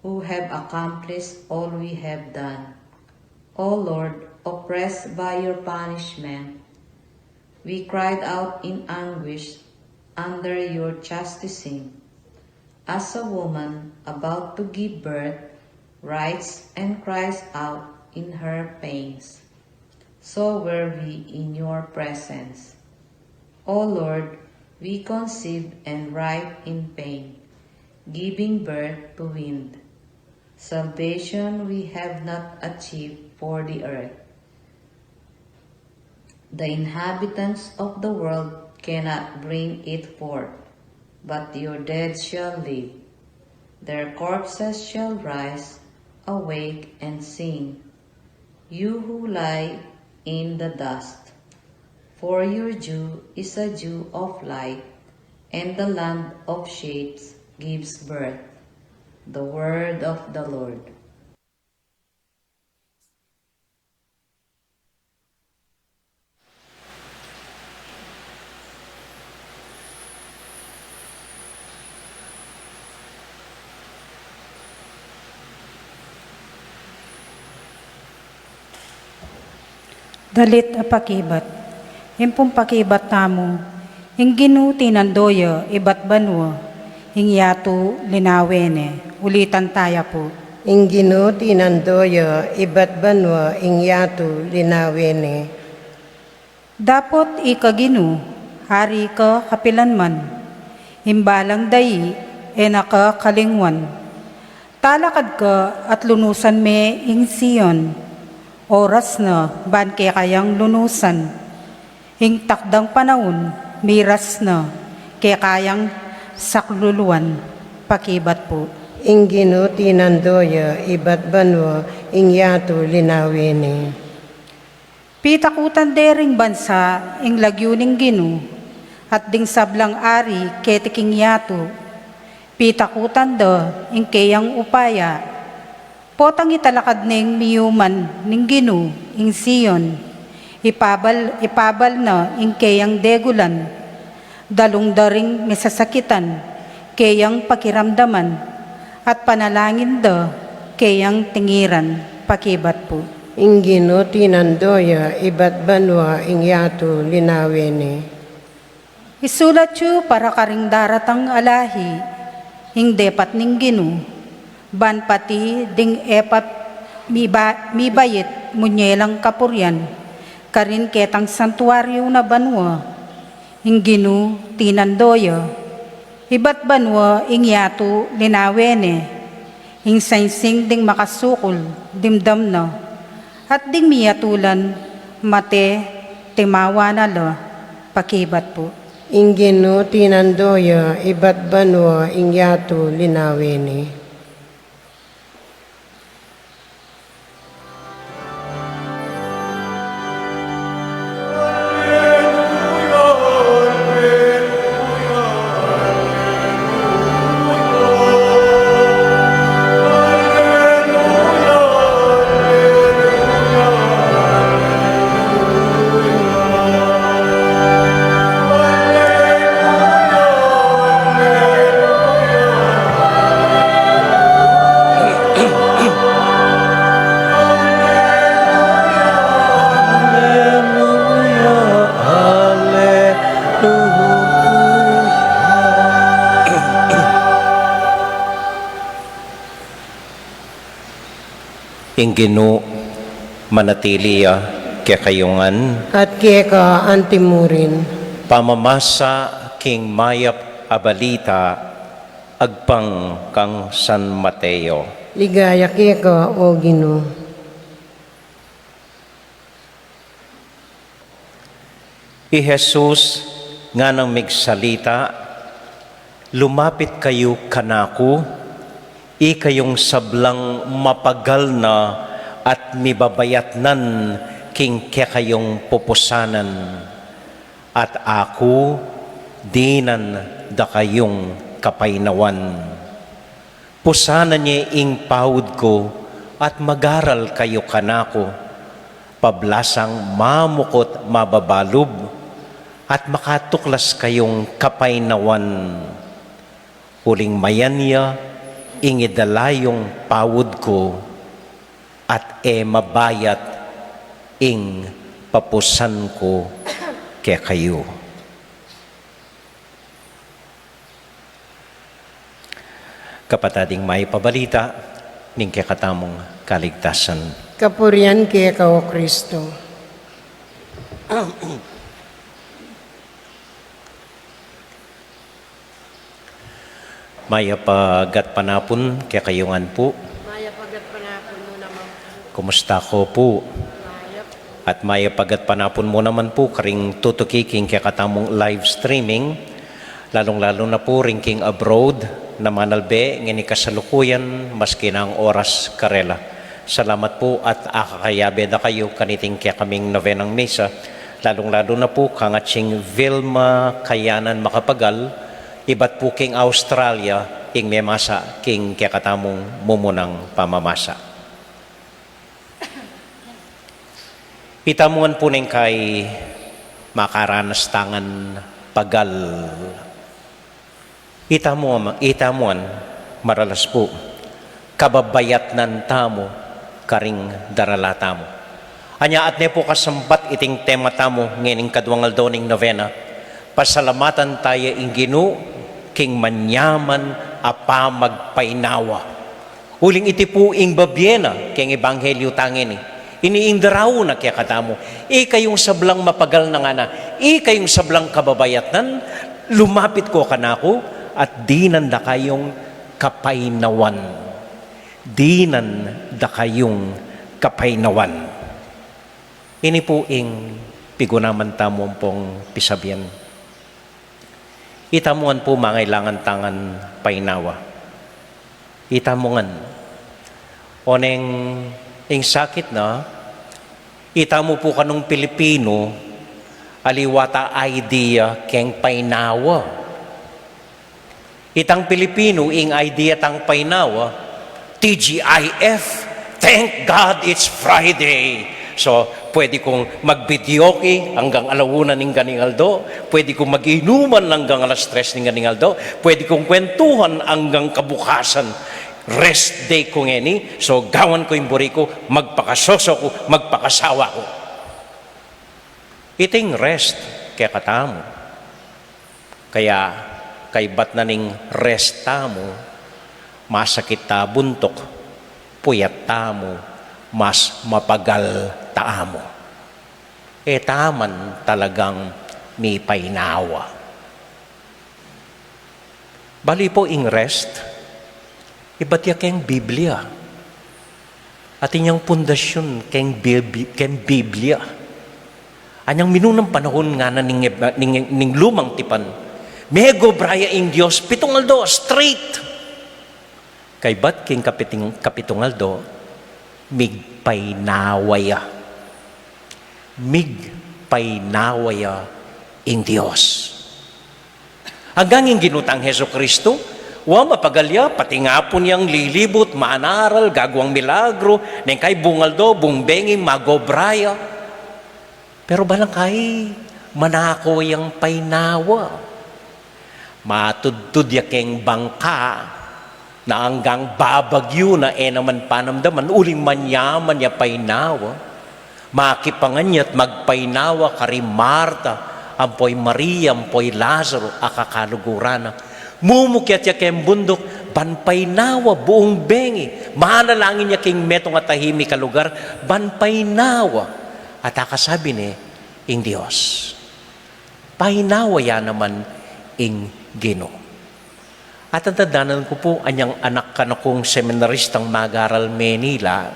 who have accomplished all we have done. O Lord, oppressed by your punishment, we cried out in anguish under your chastising. As a woman about to give birth writes and cries out in her pains, so were we in your presence. O Lord, we conceived and writhed in pain, giving birth to wind. Salvation we have not achieved for the earth. The inhabitants of the world cannot bring it forth, but your dead shall live. Their corpses shall rise, awake and sing, you who lie in the dust. For your dew is a dew of light, and the land of shades gives birth. The word of the Lord. Dalit a pakibat. Ing pung pakibat tamu, ing Ginu tinando ya ibat banua, ing yatu linawe ne. Ulitan taya pu. Ing Ginu tinando ya ibat banua, ing yatu linawe ne. Dapot ika Ginu, ari ka kapilanman, ing balang dai e na ka kalingwan. Talakad ka at lunusan me ing Sion, oras na ban kekayang lunusan. Ing takdang panaun miras na, kekayang sakluluan. Pakibat pu. Ing Ginu tinando ya ibat banua, ing yatu linawe ne. Pitakutan de ring bansa ing lagyu ning Ginu, at ding sablang ari keti king yatu. Pitakutan da ing keyang upaya. Potang italakad neng miyuman ning Ginu ing Sion, ipabal, ipabal na ing keyang degulan. Dalung da ring misasakitan keyang pakiramdaman, at panalangin da keyang tingiran. Pakibat pu. Ing Ginu tinando ya ibat banua, ing yatu linawe ne. Isulat yu para karing daratang a lahi ing depat ning Ginu, ban pati ding e pa miba-, mibait munye lang kapurian, Karin ketang santuario na banua, ing Ginu tinando ya, ibat banua ing yatu linawe ne, ing saingsing ding makasukul dimdam na, at ding miyatulan mate timawa na la pakibat pu. Ing Ginu tinando ya, ibat banua ing yatu linawe ne. Ing Ginu manatili ya kekayu ngan. At keka antimurin. Pamamasa king mayap a balita agpang kang San Mateo. Ligaya keka, O Ginu. I Jesus nganang migsalita, "Lumapit kayu kanaku, ikayung sablang mapagal na at mibabayatnan king kekayung pupusanan, at aku dinan da kayung kapaynawan." Pusanan ye ing paud ku at magaral kayu kanaku, pablasang mamukut mababalub, at makatuklas kayung kapaynawan. Uling mayan ya ing idala yung paud ku, at e mabayat ing papusan ku kekayu. Kapatad, ing mayap a balita ning kekatamung kaligtasan. Kapurian keka, O Kristo. Mayap a gatpanapun kekayu ngan pu. Mayap a gatpanapun mu naman pu. Kumusta ko pu? Mayap. At mayap a gatpanapun mu naman pu karing tutuki king kekatamung live streaming, lalung-lalu na pu ring king abroad na manalbe ngeni kasalukuyan, maski nang oras karela. Salamat pu at akakayabe da kayu kaniting kekaming novenang misa, lalung-lalu na pu kang atsing Vilma Kayanan Macapagal, ibat pu king Australia, ing memasa king kekatamung mumunang pamamasa. Itamu ngan pu neng kai makaranas tang pagal. Itamu, itamu ngan maralas pu, kababayatnan tamu karing darala tamu. Anya at ne pu kasambat iting tema tamu ngening kaduang aldo ning novena, pasalamatan taya ing Ginu king manyaman a pamagpainawa. Uling iti pu ing babie na keng ebanghelyu tang ini. Ini ing darau na kekatamu. Ikayung sablang mapagal na ngana, ikayung sablang kababayatnan, lumapit ko kanaku, at dinan da kayung kapainawan. Dinan da kayung kapainawan. Ini pu ing pigunaman tamu ampong pisabian. Itamu ngan pu mangailangan tang painawa. Itamu ngan. Oneng ing sakit na, itamu pu kanung Pilipinu, aliwa ta idea keng painawa. Itang Pilipinu, ing idea tang painawa, T G I F, "Thank God it's Friday." So, pwede kung mag-videoke anggang ala una ning ganing aldo, pwede kung mag-inuman anggang alas tres ning ganing aldo, pwede kung kwentuhan anggang kabukasan. Rest day ku ngeni, so gawan ku ing buri ku, magpakasoso ku, magpakasawa ku. Iting rest kekatamu. Kaya kaybat na ning rest tamu, masakit ta buntuk, puyat tamu, mas mapagal tamu. E ta man talagang mipainawa. Bali pu ing rest, ibat ya keng Biblia. Atin yang pundasyun keng Bib-, keng Biblia. Anyang minunang panahun ngana ning, ning, ning lumang tipan, megobra ya ing Dios pitung aldo, straight. Kaybat king kapiting-, kapitung aldo, migpainawa ya. Migpainawa ya ing Dios. Anggang ing Ginu tang Jesucristo, wa mapagal ya, pati nga pun yang lilibut, manaral, gagawang milagru, neng kai bung aldo, bung bengi, magobra ya. Pero balang kai, manako yang painawa. Matudtud ya keng bangka, na anggang babagyu na e naman panamdaman, uling manyaman ya painawa. Makipangan ya't magpainawa kari Marta, ampo i Maria, ampo i Lazaro, a kakaluguran na. Mumukyat ya keng bunduk, ban painawa, buung bengi. Manalangin ya king metung a tahimik a lugar, ban painawa. At akasabi ne, ing Dios. Painawa ya naman ing Ginu. At ang tandanan ku pu, anyang anak kanakung seminaristang mag-aral Manila,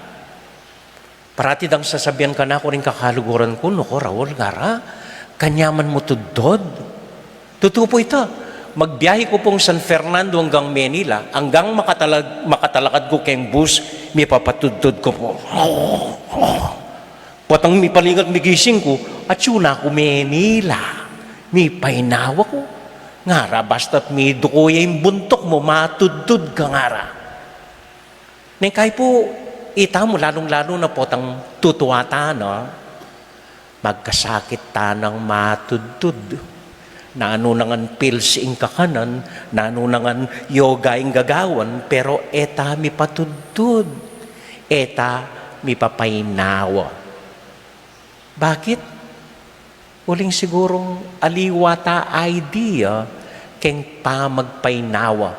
parati dang sasabian kanaku ring kakaluguran ku, "Naku, Raul, ngara, kanyaman mu tudtud." Tutu pu ita, magbiyahe ku pung San Fernando anggang Manila, anggang makatalag-, makatalakad ku keng bus, mipapatudtud ku pu. Potang mipalingat migising ku, atyu na ku Manila. Mipainawa ku. Ngara, basta't miduku ya ing buntuk mu, matudtud ka ngara. Neng kai pu, ita mu, lalung-lalu na potang tutuata na, magkasakit tanang matudtud. Nanu na ngan pills ing kakanan, nanu na ngan yoga ing gagawan, pero e ta mipatudtud, e ta mipapainawa. Bakit? Uling sigurung aliwa ta idea keng pamagpainawa.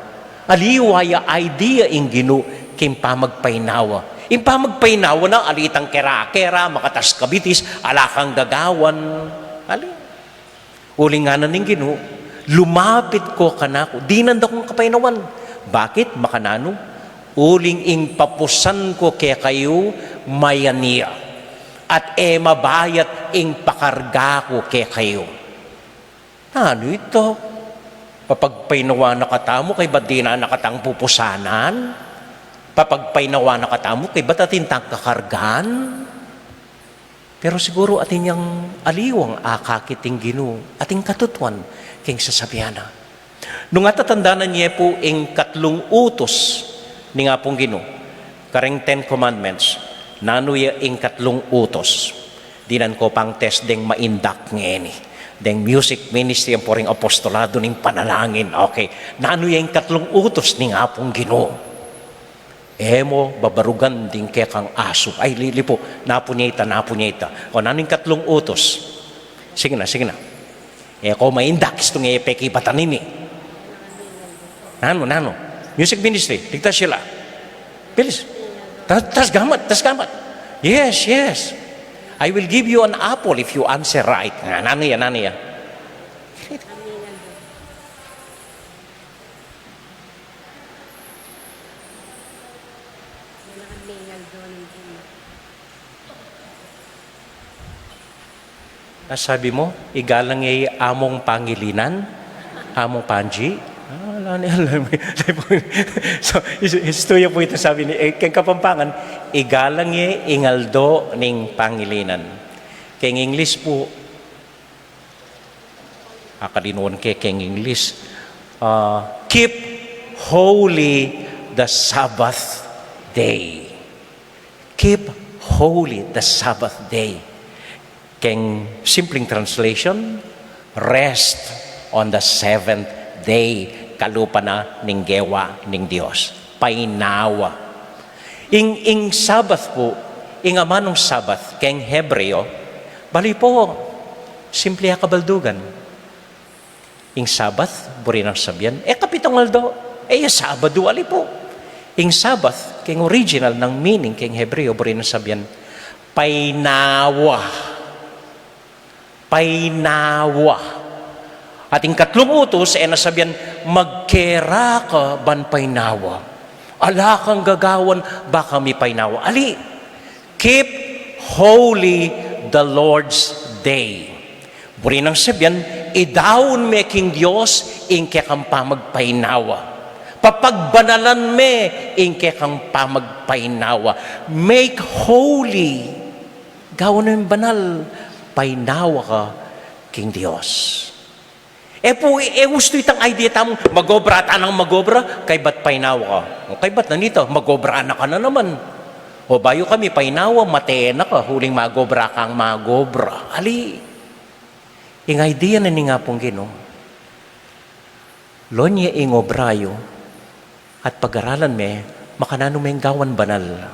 Aliwa ya idea ing Ginu keng pamagpainawa. Ing pamagpainawa na, ali tang kera-kera, makatas kabitis, ala kang gagawan. Ali. Uling ngana ning Ginu, lumapit ko kanaku, dinan da kung kapainawan. Bakit? Makananu? Uling ing papusan ku kekayu, mayan ya. At e mabayat ing pakarga ku kekayu. Nanu ita? Papagpainawa na katamu, kaybat dinan na katang pupusanan? Papagpainawa na katamu, kaybat atin tang kakargan? Pero siguru atin yang aliwang akakit ing Ginu, atin katutuan keng sasabian na. Nung atatandanan ye pu ing katlung utus ning Apung Ginu, kareng Ten Commandments, nanu ya ing katlung utus? Dinan ko pang test deng maindak ngeni, deng music ministry ampo ring apostolado ning panalangin. Okay, nanu ya ing katlung utus ning Apung Ginu? E mo babarugan ding kekang asu. Ay, lili pu, napun ya ita, napun ya ita. O, nanu ing katlung utus? Sige na, sige na. E ko maindak, istung e pekibatan ini. Nanu, nanu? Music ministry, ligtas sila. Bilis. Tas, tas gamat, tas gamat. Yes, yes. I will give you an apple if you answer right. Nga, nanu ya, nanu ya? Ang sabi mo, igalang ya i Among Pangilinan, Among Panji. Ah, ala ni, ala ni. So, is-, istuya pu ita sabi ni, eh, keng Kapampangan, igalang ya ing aldo ning Pangilinan. Keng English pu, akalinuan ke keng English. Uh, keep holy the Sabbath day. Keep holy the Sabbath day. Keng simpleng translation, rest on the seventh day. Kalupa na ning gewa ning Dios. Painawa. Ing, ing Sabbath pu, ing amanung Sabbath, keng Hebreo, bali pu, simple a kabaldugan. Ing Sabbath, buri nang sabian, e kapitung aldo, e ya Sabado, ali pu. Ing Sabbath, keng original nang meaning, keng Hebreo, buri nang sabian, painawa. Painawa. At ing katlung utus, e na sabian, magkera ka ban painawa. Ala kang gagawan, baka mipainawa. Ali, keep holy the Lord's day. Buri nang sabian, idaun me king Dios ing kekang pamagpainawa. Papagbanalan me ing kekang pamagpainawa. Make holy. Gawan meng banal, painawa ka king Dios. E pu, e ustu itang idea tamung, mag-obra tanang mag-obra, kaybat painawa ka. O kaybat na nita, mag-obra na ka na naman. O bayu ka mipainawa, mate na ka, uling mag-obra kang mag-obra. Ali, ing idea na ning Apung Ginu. Loan ye ing obra yu, at pag-aralan me, makananu meng gawan banal.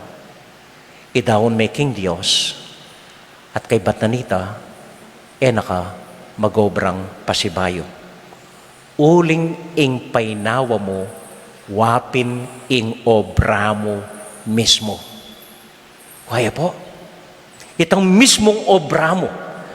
Idaun me king Dios, at kaybat na nita, e na ka mag-obrang pasibayu. Uling ing painawa mu, wa pin ing obra mu mismu. Kaya po, itang mismung obra mu,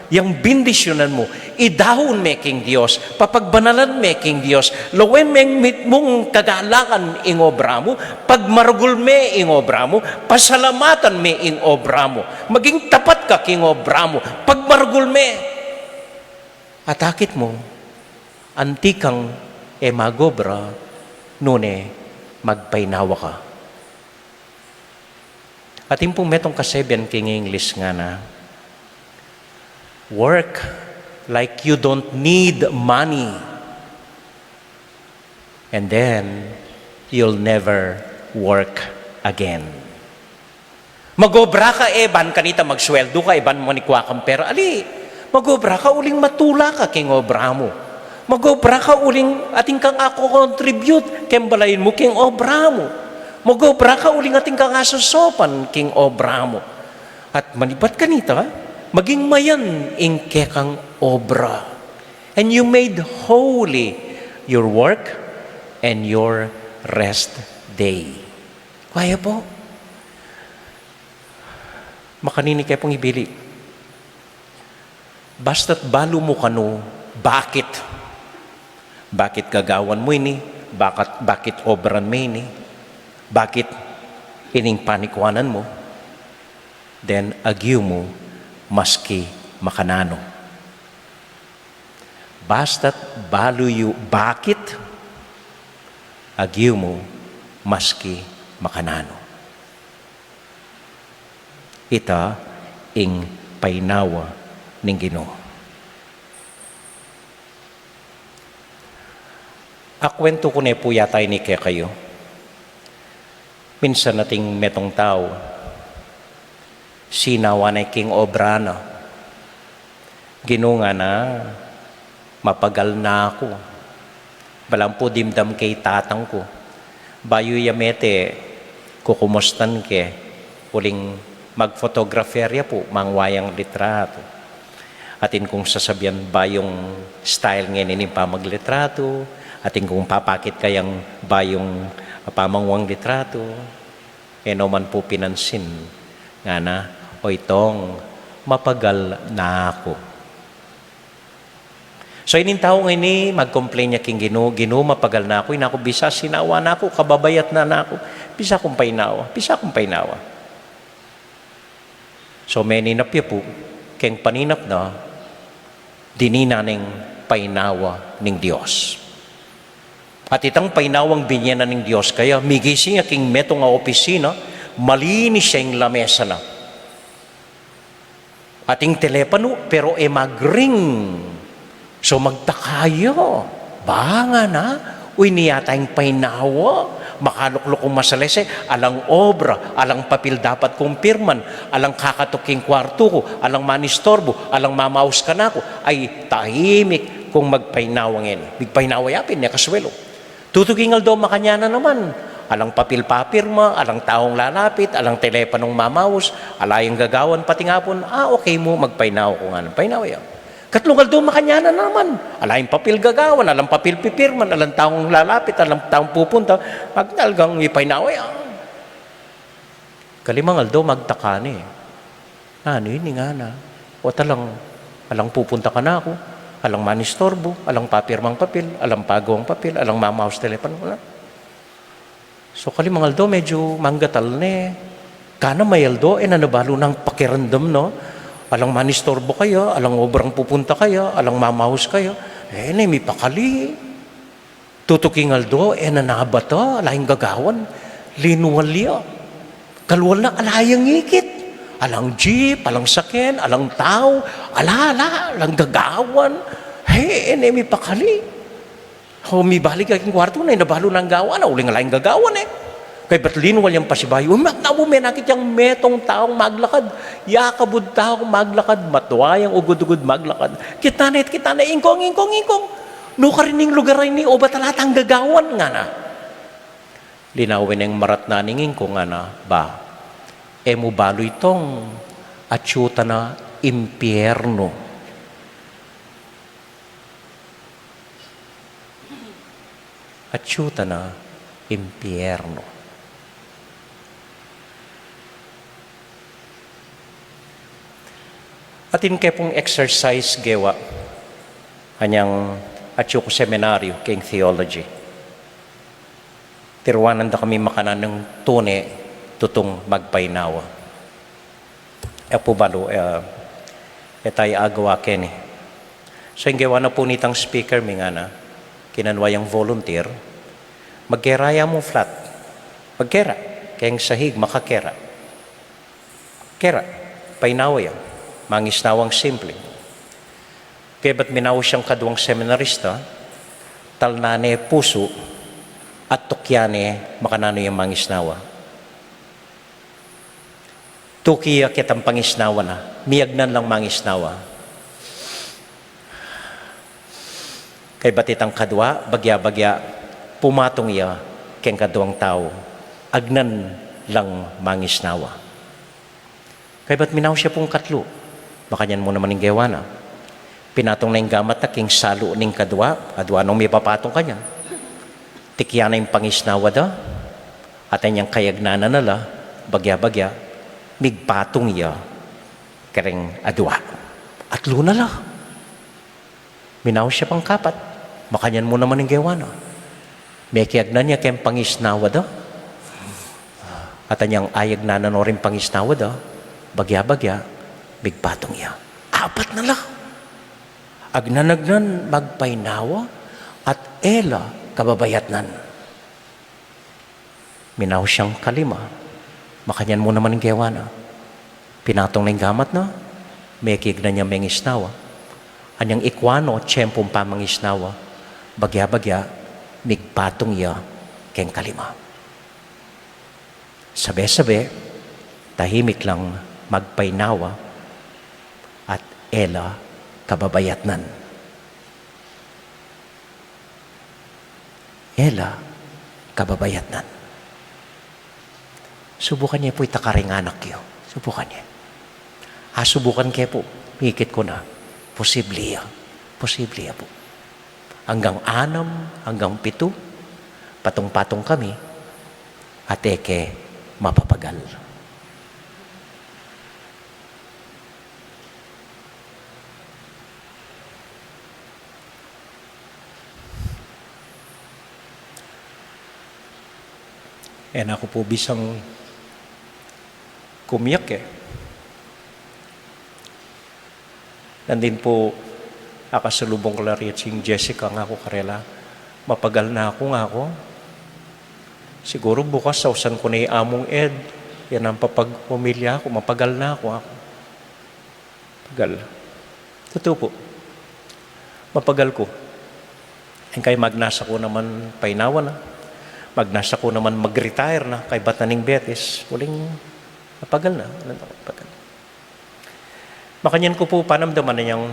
yang bindisyunan mu, idaun me king Dios, papagbanalan me king Dios, lawen meng mitmung kagalakan ing obra mu, pagmaragul me ing obra mu, pasalamatan me ing obra mu, maging tapat ka king obra mu, pagmaragul me. At akit mu, anti kang e mag-obra, nune magpainawa ka. Atin pung metung kasebian king English ngana, work like you don't need money, and then you'll never work again. Mag-obra ka e ban kanita magsweldo ka, e ban manikua kang pera. Ali, mag-obra ka uling matula ka king obra mu. Mag-obra ka uling atin kang ako-contribute keng balayin mu king obra mu. Mag-obra ka uling atin kang asosopan king obra mu. At manibat kanita, maging mayan ing kekang obra. And you made holy your work and your rest day. Kaya po, makanini ke pung ibili. Basta't balu mu kanu, bakit? Bakit gagawan mu ini? Bakit, bakit obran me ini? Bakit ining panikuanan mu? Then, agyu mu maski makananu. Basta't balu yu bakit, agyu mu maski makananu. Ita ing painawa ning Ginu. Akuwentu ku ne pu yata ini kekayu. Minsan ating metung tau, sinawa ne king obra na. Ginu, ngana, mapagal na ku. Balang pu dimdam ke i tatang ku. Bayu ya mete, kukumustan ke, uling mag-photographer ya pu, mangwa yang litratu. Atin kung sasabian bayung style ngeni ning pamaglitratu, atin kung papakit kayang bayung pamangwang litratu. E no man pu pinansin, ngana, o itong, mapagal na ku. So, ining tau ngeni, mag-complain ya king Ginu, Ginu, mapagal na ku, inaku bisa sinawa na ku, kababayat na naku, bisa kung painawa, bisa kung painawa. So, meninap ya pu, keng paninap na, dininan neng painawa ning Dios. At itang painawang binye na ning Dios kaya, migising ya king metung a opisina, malinis ya ing lamesa na. Ating telepanu, pero e mag-ring. So magtaka ya, ba, ngana, uy, ini yata ing painawa, makalukluk kung masalese, alang obra, alang papil dapat kung pirman, alang kakatuk king kuartu ku, alang manistorbu, alang mamaus kanaku, ay tahimik kung magpainawa ngeni. Migpainawa ya pin, ne kaswelu. Tutuking aldo makanyan na naman. Alang papil papirma, alang taung lalapit, alang teleponung mamaus, ala yang gagawan pati ngapun, ah, okay mu, magpainawa ku ngana, painawa ya. Katlung aldo makanyan na naman. Ala yang papil gagawan, alang papil pipirman, alang taung lalapit, alang taung pupunta, magtalgang ipainawa ya. Kalimang aldo magtaka ne. Nanu ini ngana? O talang Alang pupunta kanaku, alang manistorbu, alang papirmang papil, alang pagawang papil, alang mamaus telepono. So, kalimang aldo, medyo manggatal ne. Kana may aldo, e na nabalu nang pakiramdam, no? Alang manistorbu kaya, alang obrang pupunta kaya, alang mamaus kaya. E, ne, mipakali. Tutuking aldo, e na nabata, ala yang gagawan, linwal ya. Kalwal na, ala yang ikit. Alang jeep, alang saken, alang tau, ala, ala, alang gagawan. He, e ne mipakali. O, mibalik ya king kuartu na, e na balu nang gawan na, uling ala yang gagawan e. Kaybat linwal yang pasibayu, umat na bu, menakit yang metung taung maglakad, yakabud taung maglakad, matua yang ugud-ugud maglakad. Kitane, kitane, ingkong, ingkong, ingkong. Nukarin ing lugar a ini, o ba tala tang gagawan, ngana. Linawen neng maratnan ning ingkong, ngana, ba, e mu balu itong, atyu ta na impyernu. Atyu ta na impyernu. Atin ke pung exercise gewa anyang atyu ku seminaryu king theology. Tiruanan da kami makanan ning tune tutung magpainawa. E pu balu, e, e tayu agawa keni. So, ing gewa na pu nitang speaker mi, ngana, kinanwa yang volunteer, magkera ya mung flat. Magkera, keng sahig, makakera. Kera, painawa ya, mangisnawang simple. Kaybat minaus yang kaduang seminarista, talnan ne pusu, at tukyan ne makananu yang mangisnawa. Tuki ya ketang pangisnawa na, miyagnan lang mangisnawa. Kaybat itang kadua, bagya-bagya, pumatung ya keng kaduang tau, agnan lang mangisnawa. Kaybat minaus ya pung katlu, makanyan mu naman ing gewa na. Pinatung na ing gamat na king salu ning kadua, adua nung mipapatung kanyan. Tikyan na ing pangisnawa da, at inyang kayagnanan na la, bagya-bagya, migpatung ya kareng adua. Atlu na la. Minaus ya pang kapat, makanyan mu naman ing gewa na. Mekiagnan ya keng pangisnawa da. At inyang ayagnanan no ring pangisnawa da, bagya-bagya, migpatung ya. Apat na la. Agnan-agnan magpainawa, at e la kababayatnan. Minaus yang kalima, makanyan mu naman ing gewa na. Pinatung na ing gamat na, mekiagnan ya mengisnawa. Anyang ikwa no tiyempung pamangisnawa, bagya-bagya, migpatung ya keng kalima. Sabe-sabe, tahimik lang magpainawa, at e la kababayatnan. E la kababayatnan. Subukan ye pu ita kareng anak yu. Subukan ye. A, subukan ke pu. Mikit ku na. Posible ya. Posible ya pu. Anggang anam, anggang pitu, patung-patung kami, at e ke mapapagal. E na ku pu bisang kumiak e. Nandin pu, akasalubung ku la ri Ching Jessica, ngaku karela, mapagal na ku, ngaku. Siguru bukas sausan ku ne i Among Ed, yan ang papag-umilya ku, mapagal na ku, ngaku. Pagal. Tutu pu. Mapagal ku. Ing kaya magnasa ku naman painawa na. Magnasa ku naman mag-retire na, kaybat na ning Betis. Uling mapagal na. Ano na, mapagal. Makanyan ku pu panamdaman inyang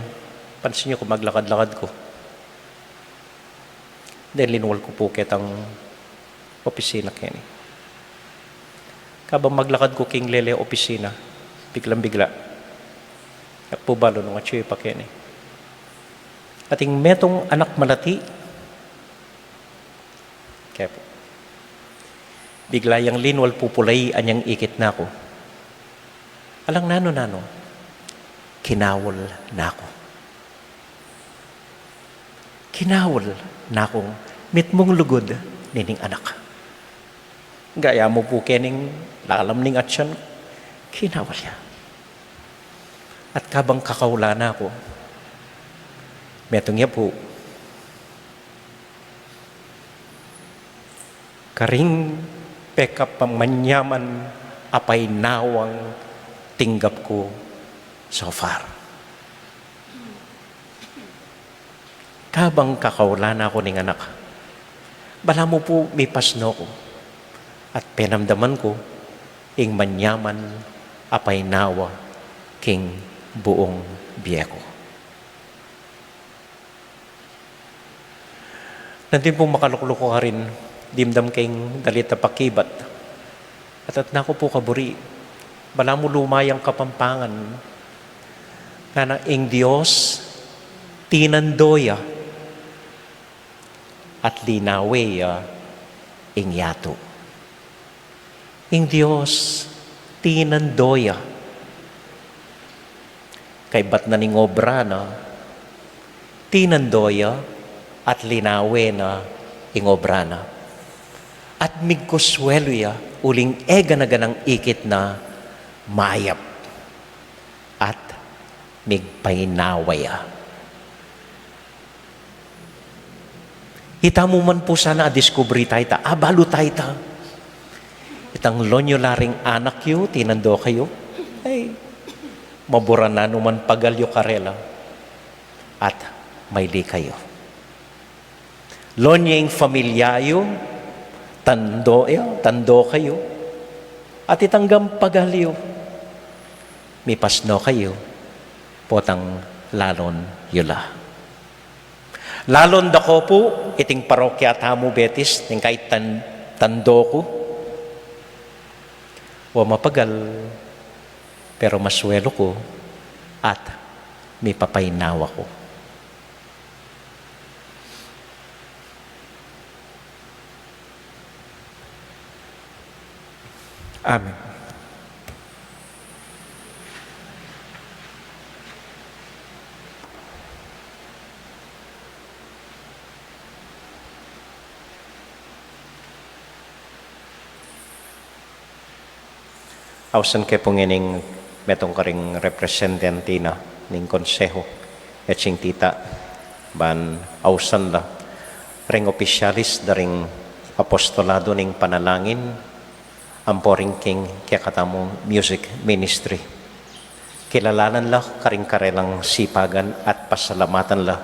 pansin yu ku maglakad-lakad ku. Then linwal ku pu ketang opisina keni. Kabang maglakad ku king lele opisina, biglang-bigla, e ku pu balu nung atyu ya pa keni. Ating metung anak malati, kaya pu, bigla yang linwal pupulai anyang ikit na ku. Alang nanu-nanu, kinaul na ku. Kinaul na kung mitmung lugud nining anak. Gaya mu pu kening lalam ning atyan, kinaul ya. At kabang kakaulan na ku, metung ya pu karing pekapamanyaman a painawang tinggap ku so far. Kabang kakaulan na ku ning anak, balamu pu mipasno ku at penamdaman ku ing manyaman a painawa king buung bie ku. Nandin pung makalukluk ku karin, dimdam keng dalit a pakibat. At, at naku pu kaburi, balamu lumayang Kapampangan, ngana ing Dios, tinando ya, at linawe ya ing yatu. Ing Dios, tinando ya. Kaybat na ning obra na, tinando ya at linawe na ing obra na. At migkusuelu ya uling e gana-ganang ikit na mayap at migpainawa ya. Itamu man pu sana a diskubri tayta, abalu tayta. Itang lon yu la ring anak yu, tinando kayu. Ay, mabura na nu man pagal yu karela. At maili kayu. Lon yu ing familia yu, tando yu, tando kayu. At itang gam pagal yu, mipasno kayu, potang lalon yu la. Lalon dako pu, iting parokya tamu Betis, ning kaitan-, tando ku. Wa mapagal, pero masuelu ku, at mipapainawa ku. Amen. Ausan ke pu ngening metung karing representante na ning konseho, e cing tita, ban ausan la ring opisyalis da ring apostolado ning panalangin, ampo ring king kekatamung music ministry. Kilalanan la karing karelang sipagan at pasalamatan la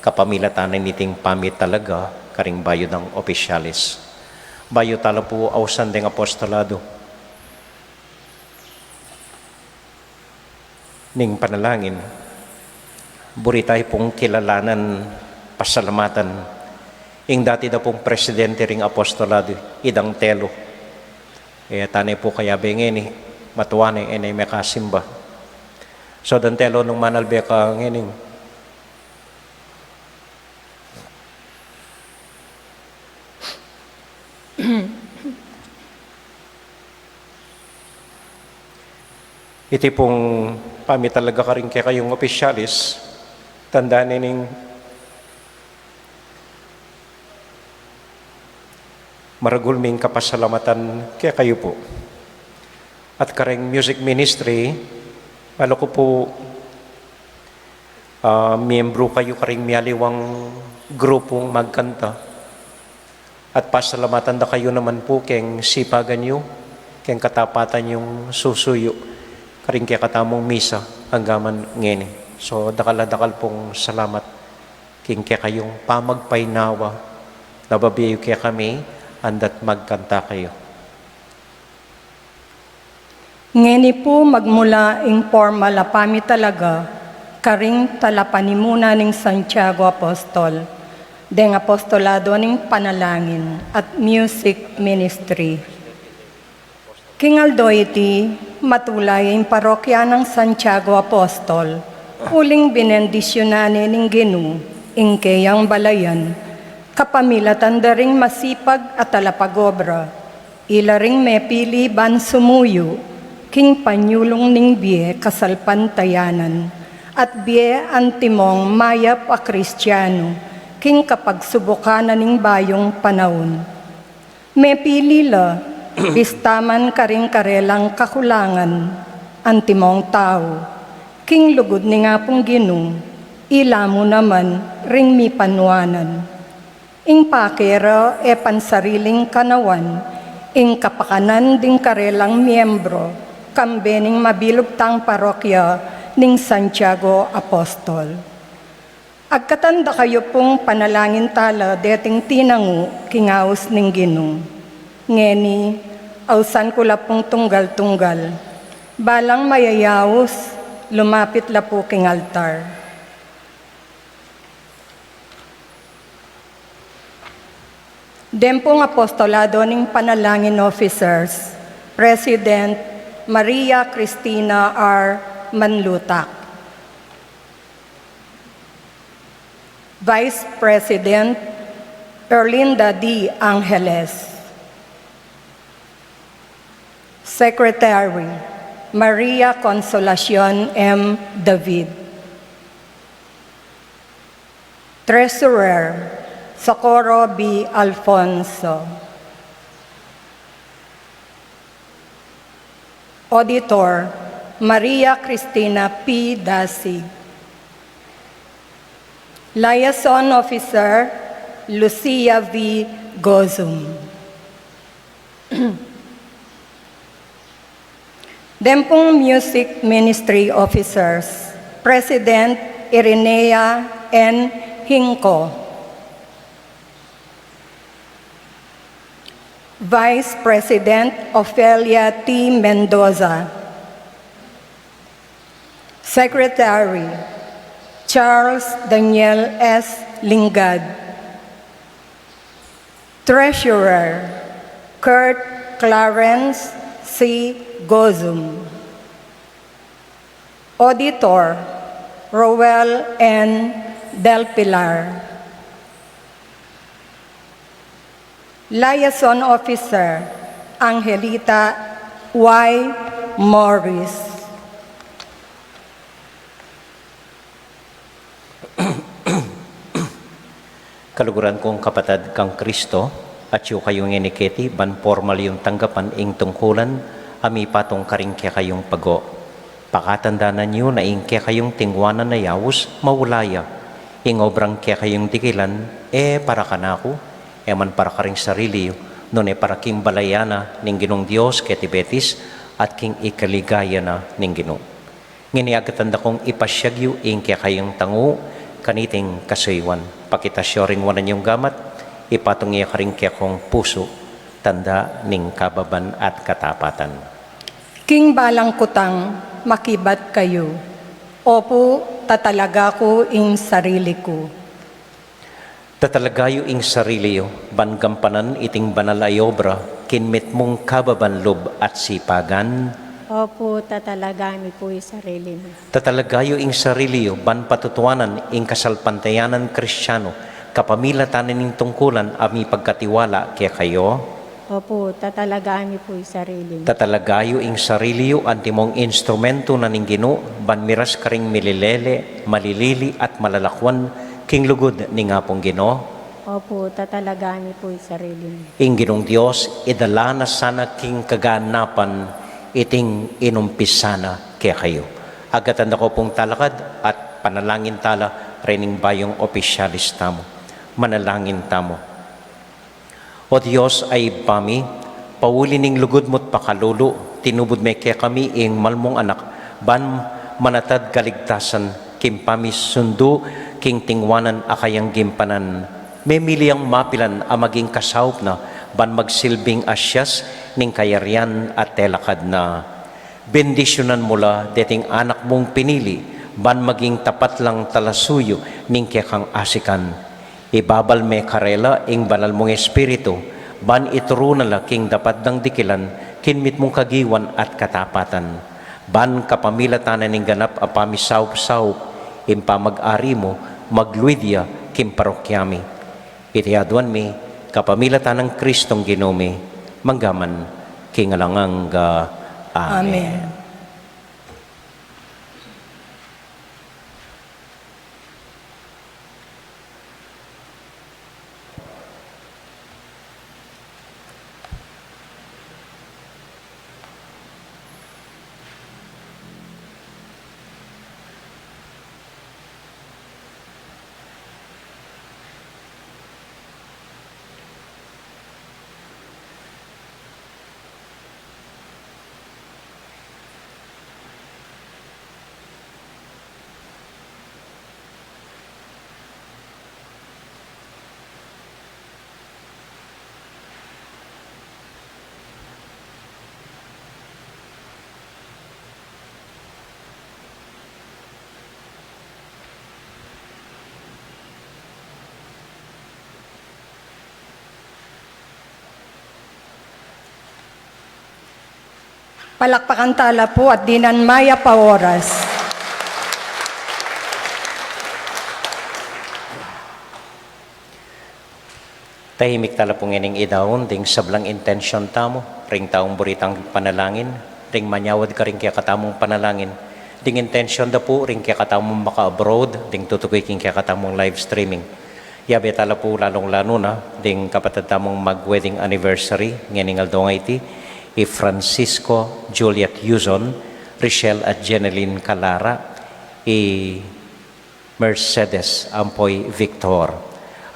kapamilatan niting pamitalaga karing bayu dang opisyalis. Bayu tala pu ausan deng apostolado ning panalangin, buri tayu pung kilalanan, pasalamatan ing dati da pung presidente ring apostolado, i Dang Telo. E tane pu kayabe ngeni, matua ne, e ne mekasimba. So Dang Telo, nung manalbe ka ngeni, iti pung pamitalaga karing kekayung opisyalis, tandaan ne ning maragul ming kapasalamatan kekayu pu. At karing music ministry, balu ku pu, ah, miyembru kayu karing miyaliwang grupung magkanta. At pasalamatan da kayu naman pu keng sipagan yu, keng katapatan yung susuyu karing kekatamung misa anggaman ngeni. So, dakal a dakal pung salamat king kekayung pamagpainawa, nababie yu kekami, andat magkanta kayu. Ngeni pu magmula ing pormal a pamitalaga karing talapanimuna ning Santiago Apostol, deng apostolado ning panalangin at music ministry. King aldo iti, matula ya ing parokya nang Santiago Apostol, uling binendisyunan ne ning Ginu ing keyang balayan, kapamilatan da ring masipag a talapagobra, ila ring mepili ban sumuyu king panyulung ning bie kasalpantayanan at bie antimong mayap a Kristiano, king kapagsubukan na ning bayung panaun. Mepili la, pista man karing karelang kakulangan, antimong tau, king lugud ning Apung Ginu, ila mu naman ring mipanuanan. Ing pake ra e pansariling kanawan, ing kapakanan ding karelang miyembro, kambe ning mabilug tang parokya ning Santiago Apostol. Agkatan da kayu pung panalangin tala deting tinangu king aus ning Ginu. Ngeni, ausan ku la pung tunggal-tunggal. Balang mayayaus, lumapit la pu king altar. Deng pung apostolado ning panalangin officers, President Maria Cristina R. Manlutak. Vice President Erlinda D. Angeles. Secretary Maria Consolacion M. David. Treasurer Socorro B. Alfonso. Auditor Maria Cristina P. Dasig. Liaison Officer Lucia V. Gozum. Deng pung Music Ministry Officers, President Irinea N. Hinco. Vice President Ofelia T. Mendoza. Secretary Charles Daniel S. Lingad. Treasurer Kurt Clarence C. Gozum. Auditor Roel N. Del Pilar. Liaison Officer Angelita Y. Morris. Kaluguran kung kapatad kang Kristo, atyu kayu ngeni keti ban pormal yung tanggapan ing tungkulan a mipatung karing kekayung pago. Pakatandanan yu na ing kekayung tingwanan a yaus maula ya. Ing obrang kekayung dikilan e para kanaku, e man para karing sarili yu, nune para king balayan na ning Ginung Dios keti Betis at king ikaligayan na ning Ginu. Ngeni agkatan da kung ipasiag yu ing kekayung tangu kaniting kasuyuan. Pakitas yu ring wanan yung gamat, ipatung ya karing kekong pusu, tanda ning kababan at katapatan. King balang kutang makibat kayu, opu, tatalaga ku ing sarili ku. Tatalaga yu ing sarili yu, ban gampanan iting banal a obra, king mitmung kababan lub at sipagan. Opu, tatalaga mi pu ing sarili mi. Tatalaga yu ing sarili yu, ban patutuanan ing kasalpantayanan Kristiano, kapamilatan ning tungkulan a mipagkatiwala kekayu. Opu, tatalaga mi pu ing sarili mi. Tatalaga yu ing sarili yu, antimong instrumentu na ning Ginu, ban miras karing mililele, malilili, at malalakwan, king lugud ning Apung Ginu. Opu, tatalaga mi pu ing sarili mi. Ing Ginung Dios, idala na sana king kaganapan, iting inumpisa na kekayu. Agkatan da ku pung talakad at panalangin tala, rening bayung opisyalis tamu. Manalangin tamu. O Dios a Ibpa mi, pauli ning lugud mu't pakalulu, tinubud me kekami ing mal mung Anak, ban manatad kaligtasan, king pamisundu, king tingwanan a kayang gimpanan. Memili yang mapilan a maging kasaup na, ban magsilbing asyas, ning kayarian at telakad na. Bendisyunan mu la deting anak mung pinili, ban maging tapat lang talasuyu ning kekang asikan. Ibabal me karela ing banal mung Espiritu, ban ituru na la king dapat dang dikilan, king mitmung kagiwan at katapatan. Ban kapamilatan na ning ganap a pamisaup-saup, ing pamag-ari mu, magluid ya king parokya mi. Iti aduan mi, kapamilatan nang Kristong Ginu mi, mangga man king alang angga. Amen. Amen. Palakpakan tala pu at dinan mayap a oras. Tahimik tala pu ngening idaun ding sablang intensyon tamu, ring taung buri tang panalangin, ring manyawad karing kekatamung panalangin, ding intensyon da pu ring kekatamung maka-abroad, ding tutuki king kekatamung live streaming. Yabe tala pu lalung-lalu na ding kapatad tamung mag-wedding anniversary ngening aldo a iti, i Francisco Juliet Yuzon, Richelle at Jeneline Calara, i Mercedes ampo i Victor.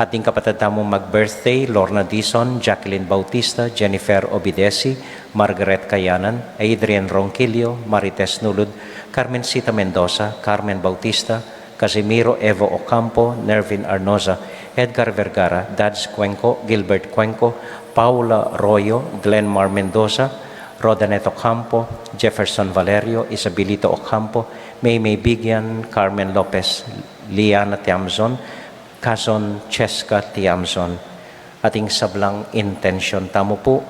At ding kapatad tamung mag-birthday, Lorna Dizon, Jacqueline Bautista, Jennifer Obidesi, Margaret Kayanan, Adrian Ronquillo, Marites Nulud, Carmencita Mendoza, Carmen Bautista, Casimiro Evo Ocampo, Nervin Arnoza, Edgar Vergara, Dads Cuenco, Gilbert Cuenco, Paula Royo, Glenmar Mendoza, Rodanet Ocampo, Jefferson Valerio, Isabelito Ocampo, Maymay Bigian, Carmen Lopez, Liana Tiamzon, Kazon Cheska Tiamzon. At ing sablang intensyon tamu pu,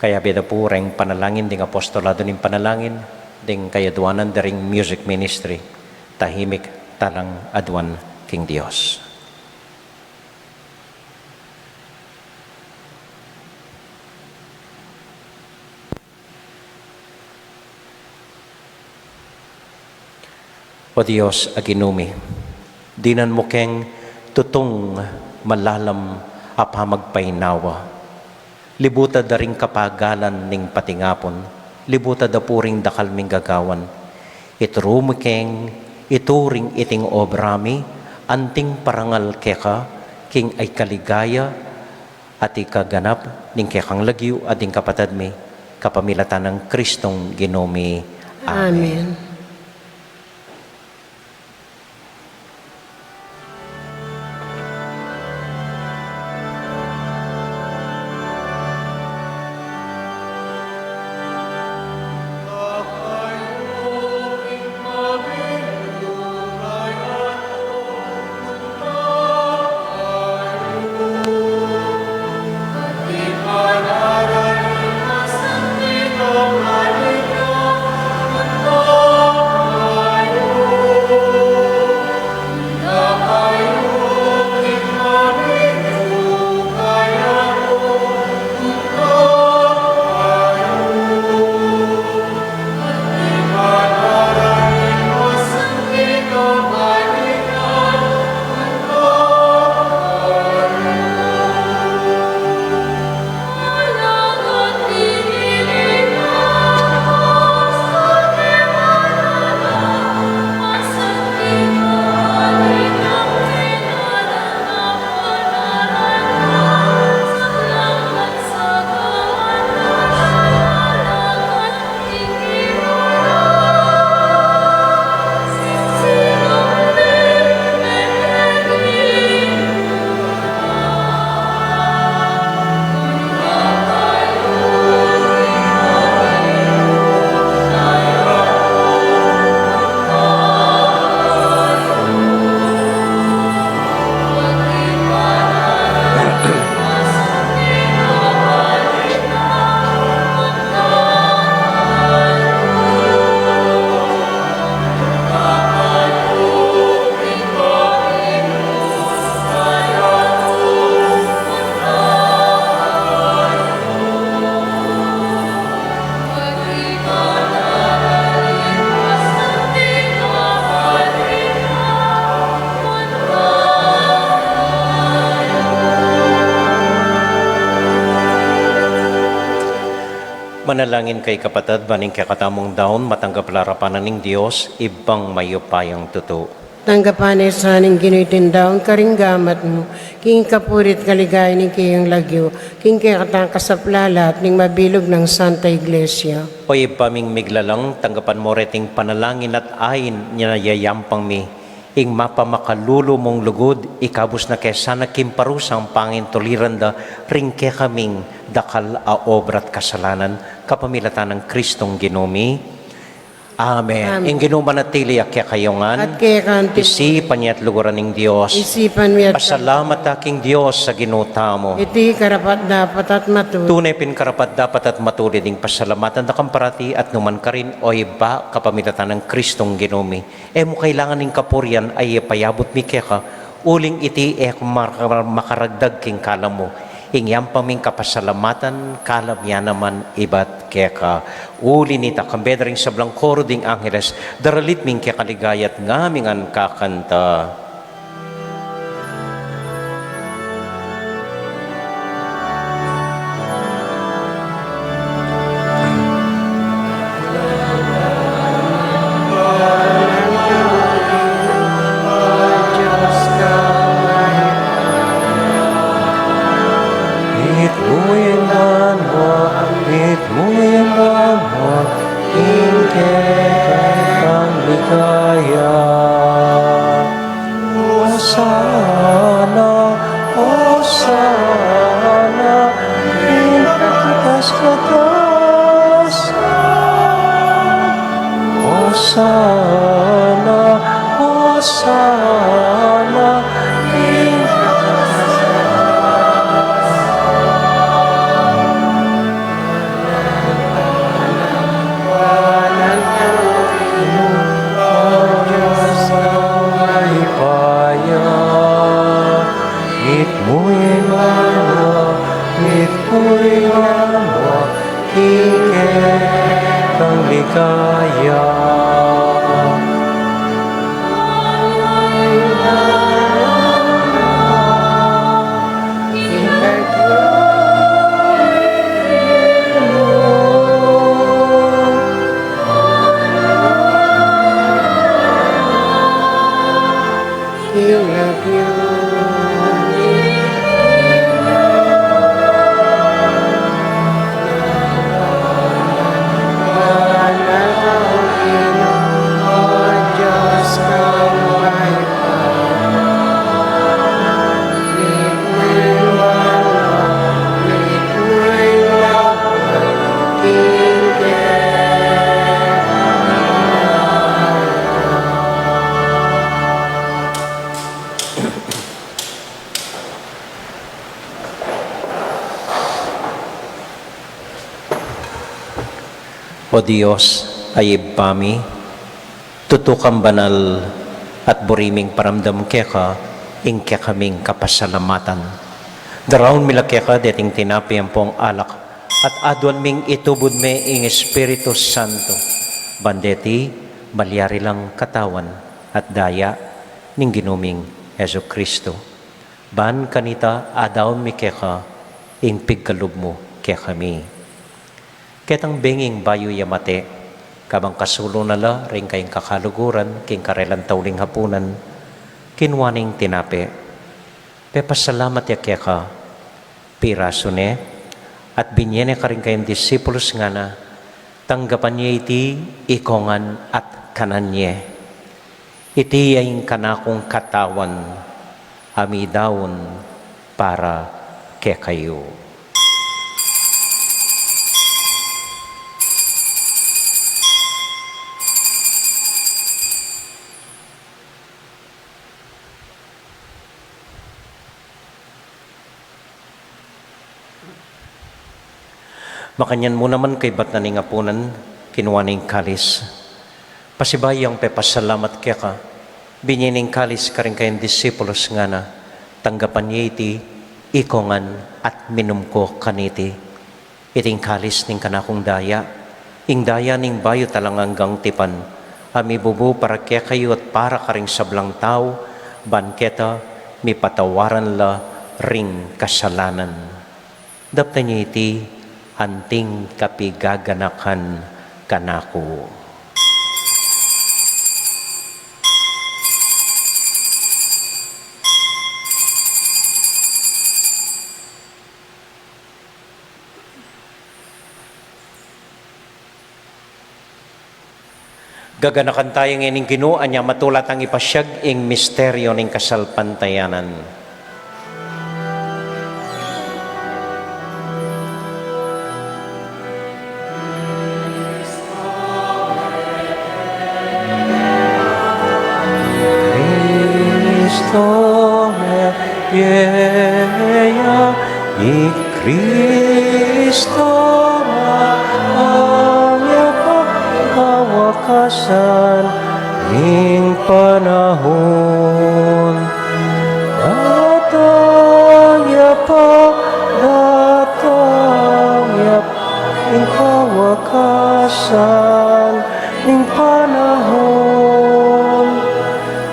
kayabe da pu reng panalangin ding apostolado ning panalangin, ding kayaduanan da ring music ministry, tahimik talang aduan king Dios. O Dios a Ginu mi, dinan mu keng tutung malalam a pamagpainawa. Libutan da ring kapagalan ning patingapun, libutan da pu ring dakal ming gagawan. Ituru mu keng ituring iting obra mi, anting parangal keka, king ikaligaya at ikaganap ning kekang lagyu at ding kapatad mi, kapamilatan nang Kristong Ginu mi. Amen. Amen. Manalangin kayu kapatad, ban ing kekatamung daun matanggap la arapan na ning Dios, Ibpang mayupayang tutu. Tanggapan na sa ning Ginu iting daun karing gamat mu, king kapurian at kaligayan ning keyang lagyu, king kekatang kasaplalan at ning mabilug nang Santa Iglesia. O Ibpa ming miglalang, tanggapan mu reting panalangin at ain a yayampang mi, ing mapamakalulu mung lugud, ikabus na ke sana king parusang pangintuliran da ring kekaming dakal a obra at kasalanan, kapamilatan nang Kristong Ginu mi. Amen. Amen. Ing Ginu manatili ya kekayu ngan. At keka naman. Isipan ye at luguran ing Dios. Isipan mi at. Pasalamat ta king Dios a Ginu tamu. Iti karapat-dapat at matulid. Tune pin karapat-dapat at matulid ing pasalamatan da ka parati at nu man karin, o Ibpa, kapamilatan nang Kristong Ginu mi. E mu kailangan ing kapurian a ipayabut mi keka, uling iti e ku mar-, makaragdag king kalam mu. Ing yampang ming kapasalamatan, kalam ya naman ibat keka. Uli na nita, kambe da ring sablang koro ding angeles, daralit mi ing keka ligaya at ngaming ngan kakanta. Mitmu ing banua, mitmu ing banua, ing kekang ligaya. Hosana, Hosana, ing kataas-kataasan. Hosana, Hosana, ing kataas-kataasan. Mitmu ing banua, mitmu ing banua, ing kekang ligaya. O Dios, a Ibpa mi, tutu kang banal at buri ming paramdam keka ing kekaming kapasalamatan. Daraun mi la keka deting tinape ampong alak, at aduan ming itubud me ing Espiritu Santo, ban deti malyari lang katawan at daya ning Ginu ming Jesucristo. Ban kanita adaun mi keka ing pigkalub mu kekami. Ketang bengi ing bayu ya mate, kabang kasulu na la ring kayang kakaluguran king karelang tauling hapunan, kinua ne ing tinape, pepasalamat ya keka, pirasu ne, at binye ne karing kayang disipulus, ngana, tanggapan ye iti ikongan at kanan ye. Iti ya ing kanakung katawan a midaun para kekayu. Makanyan mu naman kaybat na ning apunan, kinua ne ing kalis. Pasibayu yang pepasalamat keka, binye ne ing kalis karing kayang disipulus, ngana, tanggapan ye iti ikongan at minum ko kaniti. Iti ing kalis ning kanakung daya, ing daya ning bayu at alang anggang tipan, a mibubu para kekayu at para karing sablang tau, ban keta mipatawaran la ring kasalanan. Daptan ye iti anting kapigaganakan kanaku. Gaganakan taya ngening Ginu, anya matula tang ipasiag ing misteryo ning kasalpantayanan. San ning panahun, datang ya pa, datang ya pa, ing kawakasan ning panahun.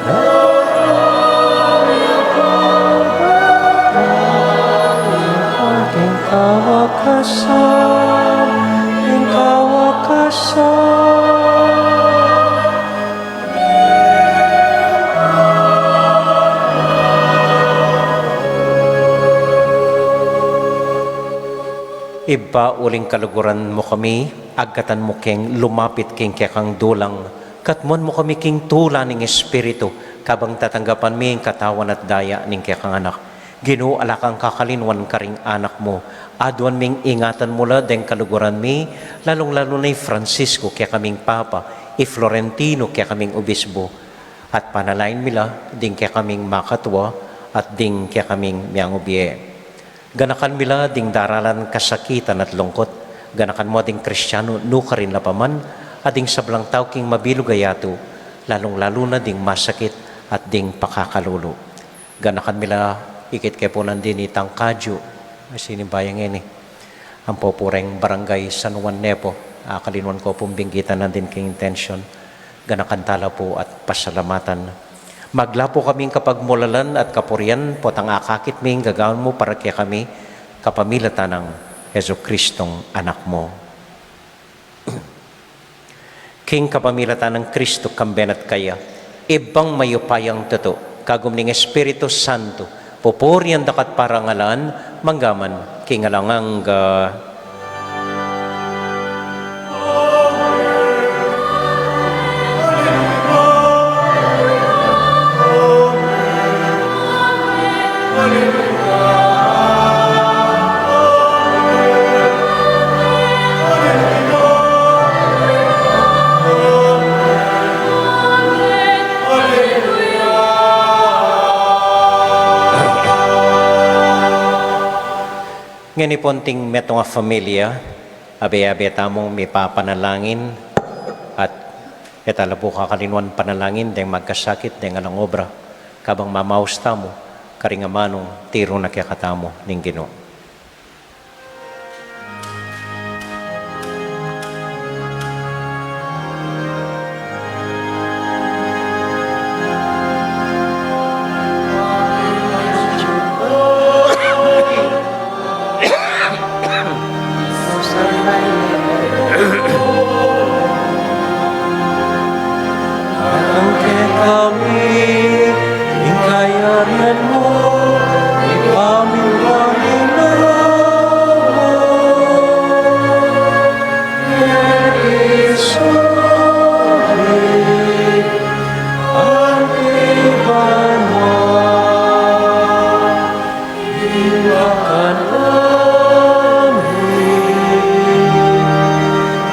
Datang ya pa, datang ya pa, ing kawakasan, ing kawakasan. Ibpa, uling kaluguran mu kami, agkatan mu keng lumapit king kekang dulang, katmuan mu kami king tula ning Espiritu, kabang tatanggapan mi ing katawan at daya ning kekang Anak. Ginu, ala kang kakalinuan karing anak mu. Aduan ming ingatan mu la deng kaluguran mi, lalung-lalu na i Francisco, kekaming Papa, i Florentino, kekaming Obispo, at panalangin mi la ding kekaming makatua at ding kekaming miyangubie. Ganakan mi la ding daralan kasakitan at lungkut. Ganakan mu ding Kristiano nukarin la pa man, at ding sablang tau king mabilug a yatu, lalung-lalu na ding masakit at ding pakakalulu. Ganakan mi la ikit ke pu nandin i tangkadyu, sinimbayan ngeni, ampo pu reng Barangay San Juan Nepo, a, kalinuan ko pung binggitan nandin king intention. Ganakan tala pu at pasalamatan. Magla pu kaming kapagmulalan at kapurian, potang akakit mi ing gagawan mu para kekami, kapamilatan nang Jesucristong Anak mu. King kapamilatan nang Kristo, kambe na at kaya, Ibpang mayupayang tutu, kagum ning Espiritu Santo, pupurian da ka at parangalan, manggaman king alang angga. Ngeni pu, anting metung a familia, abe-abe tamung mipapanalangin, at e tala pu kakalinuan panalangin deng magkasakit, deng alang obra, kabang mamaus tamu karing amanung tiru na kekatamu ning Ginu. Datang kekami ing kayarian mu, ipamintang ing lagyu mu, keti sulip anti banua. Ing makanami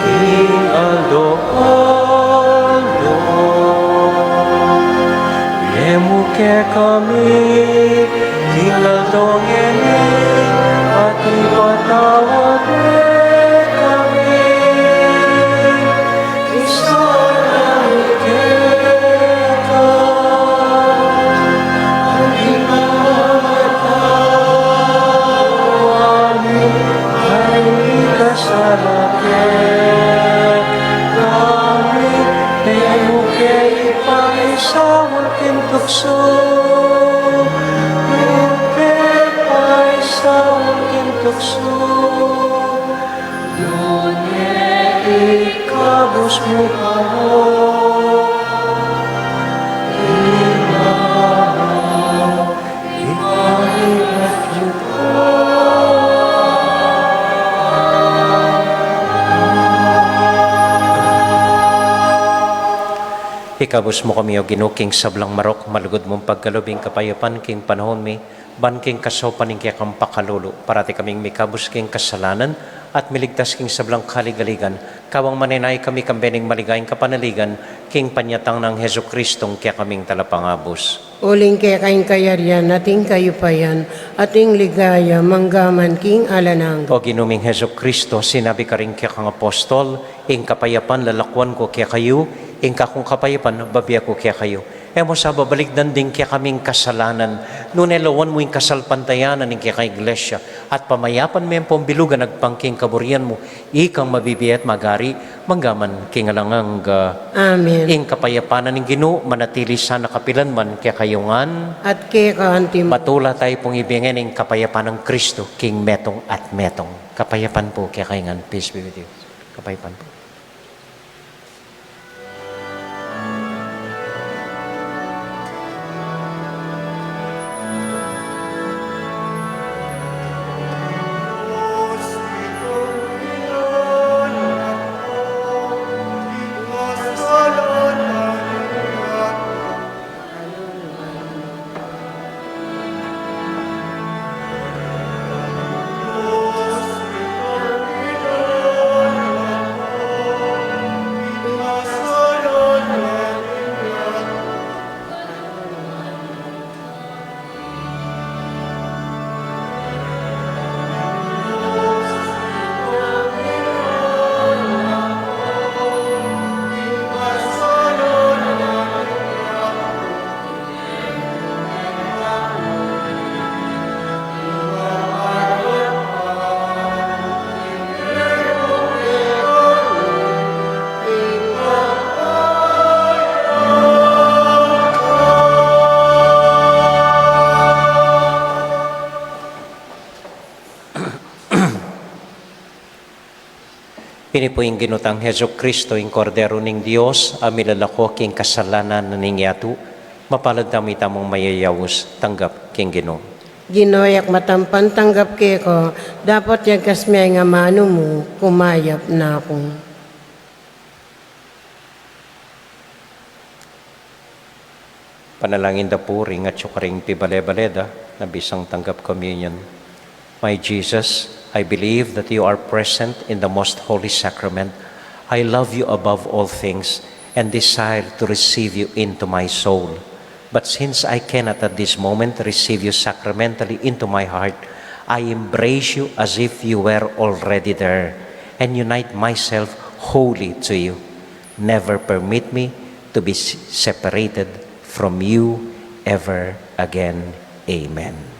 king aldo-aldo, ibie mu kekami king aldo ngeni, at ipatawad mu kekami ing sala mi keka, anti ing pamamatawad mi karing mikasala kekami, e mu ke paisaul king tuksu, e mu ke paisaul king tuksu, nune ikabus mu kami ing mabilug a lagyu. Ikabus mu kami, O Ginu, king sablang marok, malugud mung pagkalub ing kapayapan king panaun mi, ban king kasaupan ning kekang pakalulu, parati kaming mikabus king kasalanan, at miligtas king sablang kaligaligan, kabang manenaya kami kambe ning maligayang kapanaligan, king panyatang nang Jesucristong kekaming Talapangabus. Uling keka ing kayarian, at ing kayupayan, at ing ligaya, manggaman king alang angga. O Ginu ming Jesucristo, sinabi karing kekang apostol, ing kapayapan lalakuan ku kekayu, Ing kakung kapayapan, babie ku kekayu. E mu sa babalikdan ding kekaming kasalanan, nune lawan mu ing kasalpantayanan ning keka Iglesia, at pamayapan me ing pambilugan agpang king kaburian mu, ikang mabibie at magari, mangga man king alang angga. Amen. Ing kapayapan ning Ginu, manatili sana kapilan man kekayu ngan. At keka antimu. Matula tayu pung ibie ngan ing kapayapan nang Kristu, king metung at metung. Kapayapan pu kekayu ngan, peace be with you. Kapayapan pu. Ini pu ing Ginu tang Jesucristo, ing Kordero ning Dios, a milalako king kasalanan ning yatu. Mapalad tamu itamung mayayaus tanggap king Ginu. Ginu, iyakmatan ku pang tanggap keka, dapot yagkas me ing amanu mu, kumayap na ku. Panalangin da pu ring atyu karing pibale-bale da, nung bisa nang tanggap communion. My Jesus, I believe that you are present in the most holy sacrament. I love you above all things and desire to receive you into my soul. But since I cannot at this moment receive you sacramentally into my heart, I embrace you as if you were already there and unite myself wholly to you. Never permit me to be s-, separated from you ever again. Amen.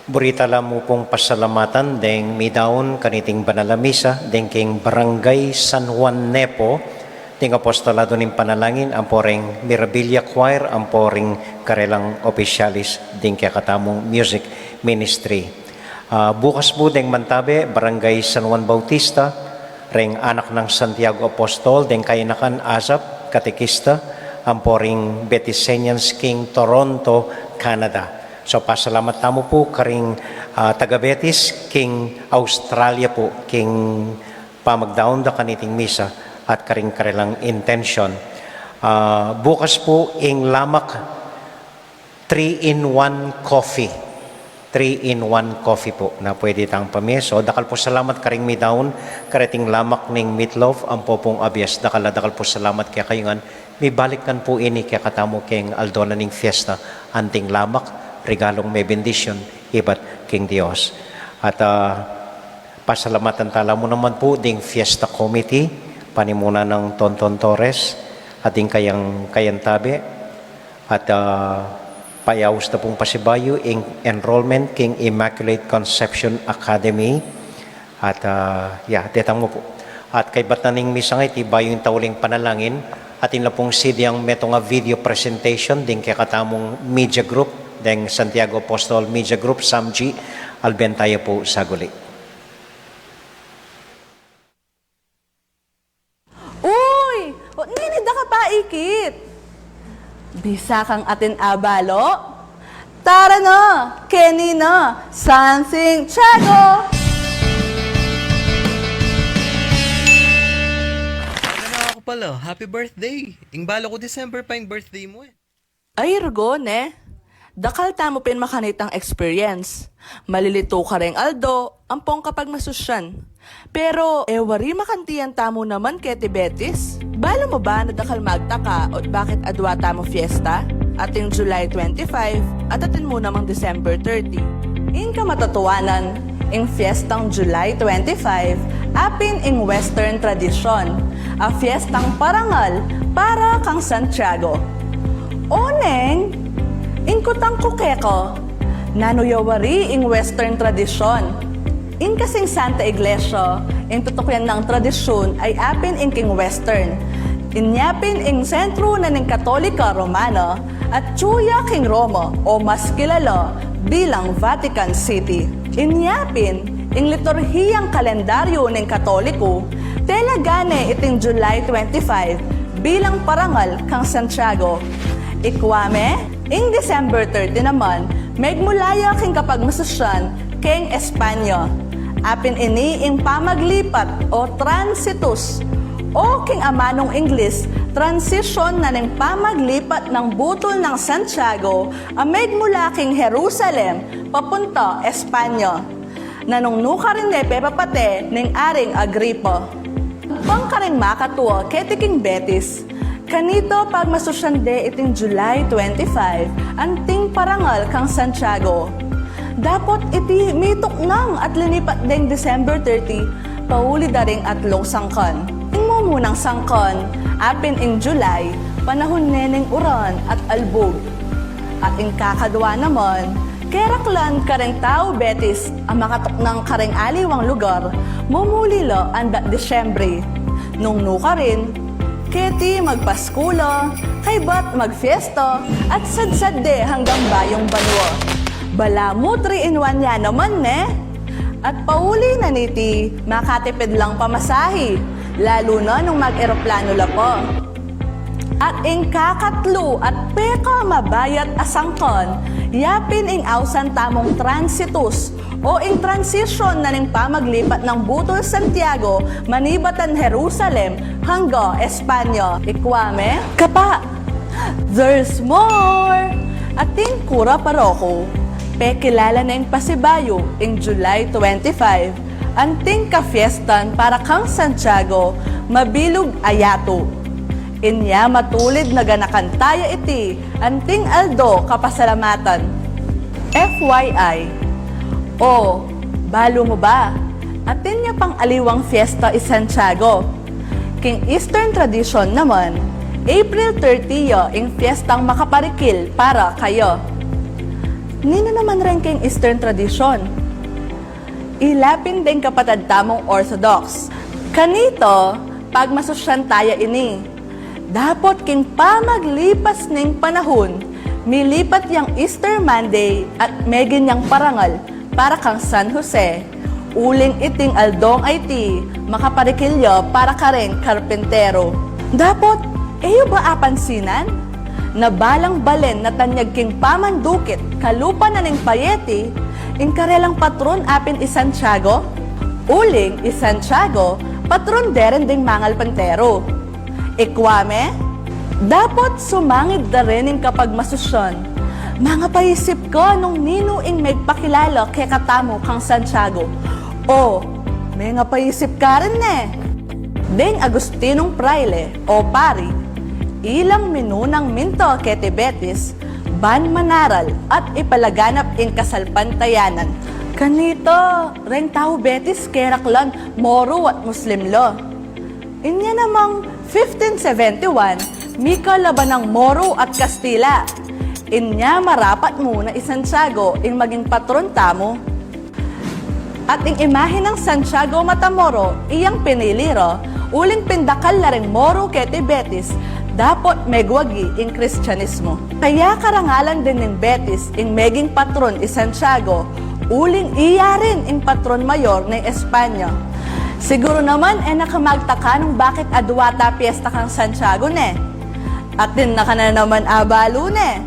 Buri tala mu pung pasalamatan deng midaun kaniting banal a misa deng king Barangay San Juan Nepo, deng Apostolado ning Panalangin, ampo ring Mirabilia Choir, ampo ring karelang opisyalis deng kekatamung music ministry. Ah, bukas pu deng mantabe, Barangay San Juan Bautista, ring Anak nang Santiago Apostol, deng kainakan, ASAP, katekista, ampo ring Betisenians king Toronto, Canada. So, pasalamat tamu pu karing, ah, taga Betis king Australia pu, king pamagdaun da kaniting misa at karing karelang intensyon. Ah, bukas pu ing Lamak three-in-one coffee. Three-in-one coffee pu na pwede tang pamie. So, dakal pu salamat karing midaun kareting lamak ning meatloaf ampo pung abias. Dakal a dakal pu salamat kekayu ngan. Mibalik ngan pu ini kekatamu king aldo na ning fiesta, anting lamak, regalung mebendisyun ibat king Dios. At, ah, pasalamatan tala mu naman pu ding fiesta committee, panimunan nang Tonton Torres, at ding kayang, kayang tabe, at, ah, payaus da pung pasibayu ing enrollment king Immaculate Conception Academy. At, ah, ya, detang mu pu. At kaybat na ning misa ngeni, bayu ing tauling panalangin, atin la pung C D yang metung a video presentation ding kekatamung media group, deng Santiago Apostol Media Group, SAMG, alben taya pu saguli. Uy! O, nini da ka pa ikit? Bisa kang atin abalu? Tara na! Keni na! Santiago! Ano na ako pala? Happy birthday! Ing balu ku December pa ing birthday mu e. Ay, rugo, ne? Dakal tamu pin makanitang experience. Malilitu karing aldo, ampong kapagmasusyan. Pero, e wari makantian tamu naman keti Betis? Balu mu ba na dakal magtaka ot bakit adwa tamu fiesta? Atin July twenty-five, at atin mu namang December thirty. Ing kamatutuanan, ing fiestang July twenty-five, apin ing Western tradisyon, a fiestang parangal para kang Santiago. O neng, ing kutang ku keka, nanu ya wari ing Western tradisyon? Ing kasing Santa Iglesia, ing tutukian nang tradisyun ay apin ing king Western. Inya pin ing sentru na ning Katolika Romana, atyu ya king Roma o mas kilala bilang Vatican City. Inya pin, ing liturhiyang kalendaryu ning Katoliku, telaga ne iting July twenty-five bilang parangal kang Santiago. Ikwa me, ing December thirty naman, megmula ya king kapagmasusyan king Espanya. Apin ini ing pamaglipat o transitus, o king amanung Ingles, transition na ning pamaglipat nang butul nang Santiago a megmula king Jerusalem papunta Espanya. Nanung nukarin ne pepapate ning Aring Agripa. Pangkaring makatua keti king Betis, kanita pagmasusyan de iting July twenty-five, anting parangal kang Santiago. Dapot iti mituknang at linipat deng December thirty, pauli da ring atlung sangkan. Ing mumunang sangkan, apin ing July, panahun ne ning uran at albug. At ing kakadwa naman, keraklan karing tau Betis a makatuknang karing aliwang lugar, mumuli la andat Disyembre. Nung nukarin, keti magpasku la, kaybat magfiesta, at sadsad de hanggang bayung banua. Balamu three in one ya naman, ne? At pauli na niti, makatipid lang pamasahe, lalu na nung mag-eroplano la pa. At ing kakatlu at pekamabayat a sangkan, yapin ing ausan tamung transitus, o ing transition na ning pamaglipat nang butul Santiago manibatan Jerusalem hangga Espanya. Ikwa me? Kapa! There's more! Ating kura paroku, pekilala na ing pasibayu ing July twenty-five, anting kafiestan para kang Santiago, mabilug a yatu. Inya matulid na ganakan taya iti anting aldo kapasalamatan. F Y I. O, balu mu ba? Atin ya pang aliwang fiesta i Santiago. King Eastern tradition naman, April thirty ya ing fiestang makaparikil para kaya. Ninu naman reng king Eastern tradisyon? Ila pin deng kapatad tamung Orthodox. Kanita, pagmasusyan taya ini. Dapot king pamaglipas ning panahun, milipat yang Easter Monday at megin yang parangal para kang San Jose, uling iting aldong iti makaparikil ya para kareng karpintero. Dapot, e yu ba apansinan? Na balang balen na tanyag king pamandukit kalupa na ning Payeti, ing karelang patron apin i Santiago? Uling i Santiago, patron de rin ding mangalpentero. Ikwa me? Dapot sumangid da rin ing kapagmasusyan. Mangapaisip ka nung ninu ing megpakilala kekatamu kang Santiago. O, mengapaisip ka rin ne? Deng Agustinong praile o pari, ilang minunang minta keti Betis, ban manaral at ipalaganap ing kasalpantayanan. Kanita, reng tau Betis keraklan Moro at Muslim la. Inya namang fifteen seventy-one, mikalaban nang Moro at Kastila. Inya marapat mu na i Santiago ing maging patron tamu. At ing imahe nang Santiago Matamoro, iyang pinili ra, uling pindakal la ring Moro keti Betis, dapot megwagi ing Kristianismo. Kaya karangalan din ning Betis ing meging patron i Santiago, uling iya rin ing patron mayor ning Espanya. Siguru naman, e na ka magtaka nung bakit adua ta piesta kang Santiago, ne? Atin na ka na naman abalu, ne?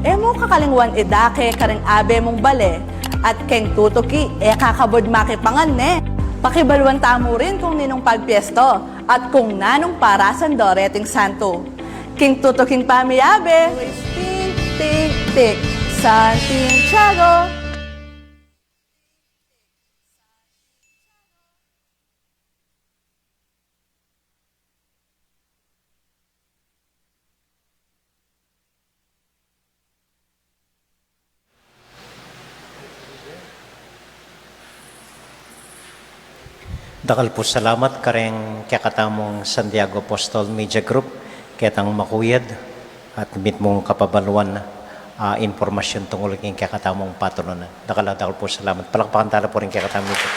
E mu kakalingwan idake karing abe mung bale, at keng tutuki, e ka kabud makipangan, ne? Pakibaluan tamu rin kung ninung pagpiesta, at kung nanung parasan da reting santo. King tutuking pamiyabe. Always think, think, think, Santiago. Dakal pu salamat kareng kekatamung Santiago Apostol Media Group, ketang makuyad at mitmung kapabaluan a impormasyun tungul king kekatamung patronan. Dakal a dakal pu salamat. Palakpakan tala pu ring kekatamung media.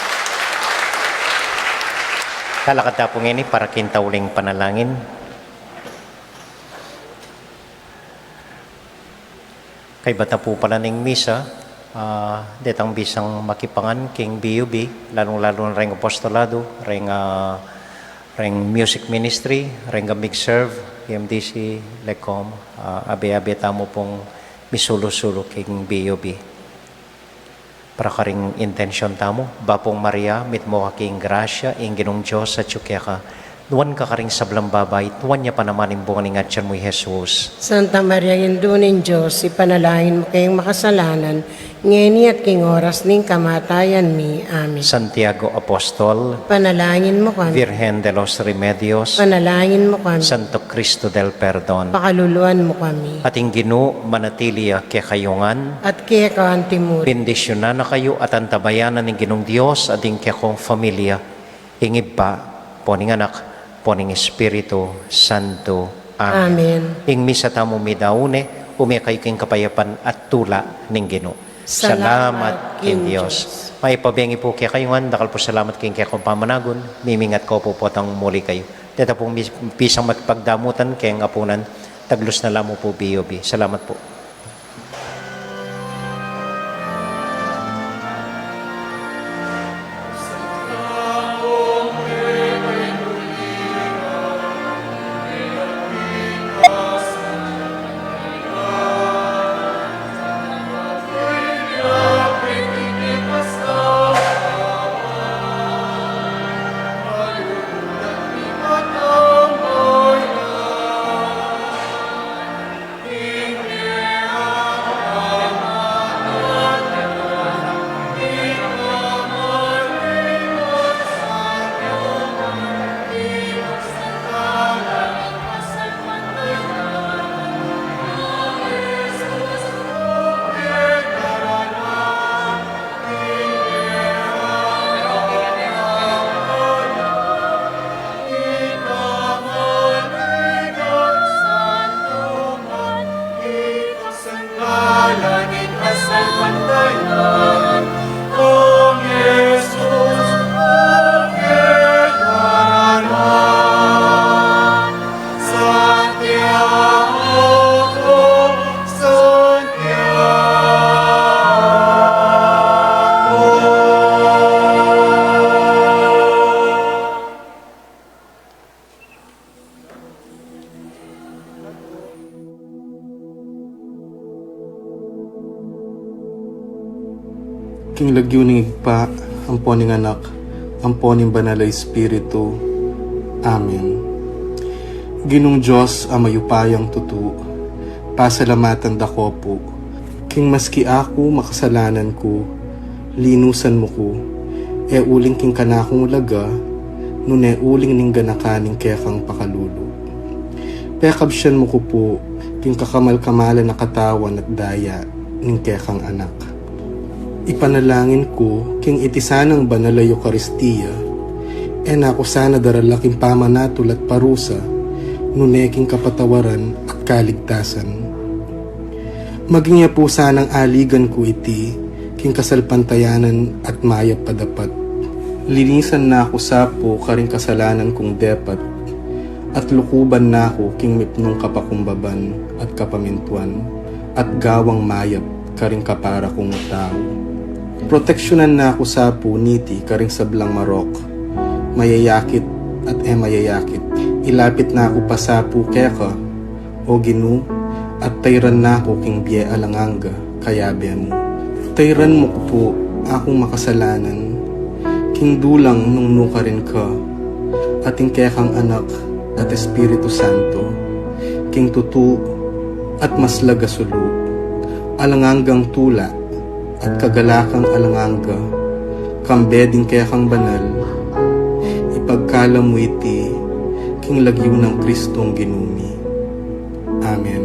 Talakad ta pu ngeni para king tauling panalangin. Kaybat na pu pala ning misa, ah, detang bisang makipangan king B U B, lalung-lalu na reng apostolado, reng, ah, reng music ministry, reng Big Serve, M D C, Lecom, ah, abe-abe tamu pung misulu-sulu king B U B. Para karing intensyon tamu, Bapu Maria, mitmu ka king grasya, ing Ginung Dios atyu keka, nuan ka karing sablang babai, nuan ya pa naman ing bunga ning atyan mu, i Jesus. Santa Maria, Indu ning Dios, ipanalangin mu keng makasalanan, ngeni at king oras ning kamatayan mi. Amen. Santiago Apostol, ipanalangin mu kami. Virgen de los Remedios, ipanalangin mu kami. Santo Cristo del Perdon, pakaluluan mu kami. At ing Ginu manatili ya kekayu ngan. At keka antimurin. Bendisyunan na kayu at antabayanan ning Ginung Dios at ing kekong familia, ing Ibpa, ampo ning Anak, ampo ning Espiritu Santo. Amen. Amen. Ing misa tamu meyari ne, ume kayu king kapayapan at tula ning Ginu. Salamat king Dios. Mayap a bengi pu kekayu ngan, dakal pu salamat king kekong pamanagun, mimingat ku pu potang muli kayu. Deta pung mis-, pisang makipagdamutan keng apunan, taglus na la mu pu B U B. Salamat pu. King lagyu ning Ibpa, ampo ning Anak, ampo ning Banal a Espiritu. Amen. Ginung Dios a mayupayang tutu, pasalamatan da ka pu, king maski aku makasalanan ku, linusan mu ku, e uling king kanakung laga, nune uling ning ganakan ning kekang pakalulu. Pekabsian mu ku pu king kakamal-kamalan a katawan at daya ning kekang Anak. Ipanalangin ku king iti sanang banal a Eukaristia, e na ku sana darala king pamanatul at parusa, nune king kapatawaran at kaligtasan. Maging ya pu sanang aligan ku iti king kasalpantayanan at mayap a dapat. Linisan na ku sa pu karing kasalanan kung depat, at lukuban na ku king mipnung kapakumbaban at kapamintuan, at gawang mayap karing kapara kung tau. Proteksyunan na ku sa pu niti karing sablang marok, mayayakit at e mayayakit. Ilapit na ku pa sa pu keka, O Ginu, at tayran na ku king bie alang angga, kayabe mu. Tayran mu ku pu akung makasalanan, king dulang nung nukarin ka, at ing kekang Anak at Espiritu Santo, king tutu at maslag a sulu, alang anggang tula, at kagalakang alang angga, kambe ding kekang banal, ipagkalub mu iti, king lagyu nang Kristong Ginu mi. Amen.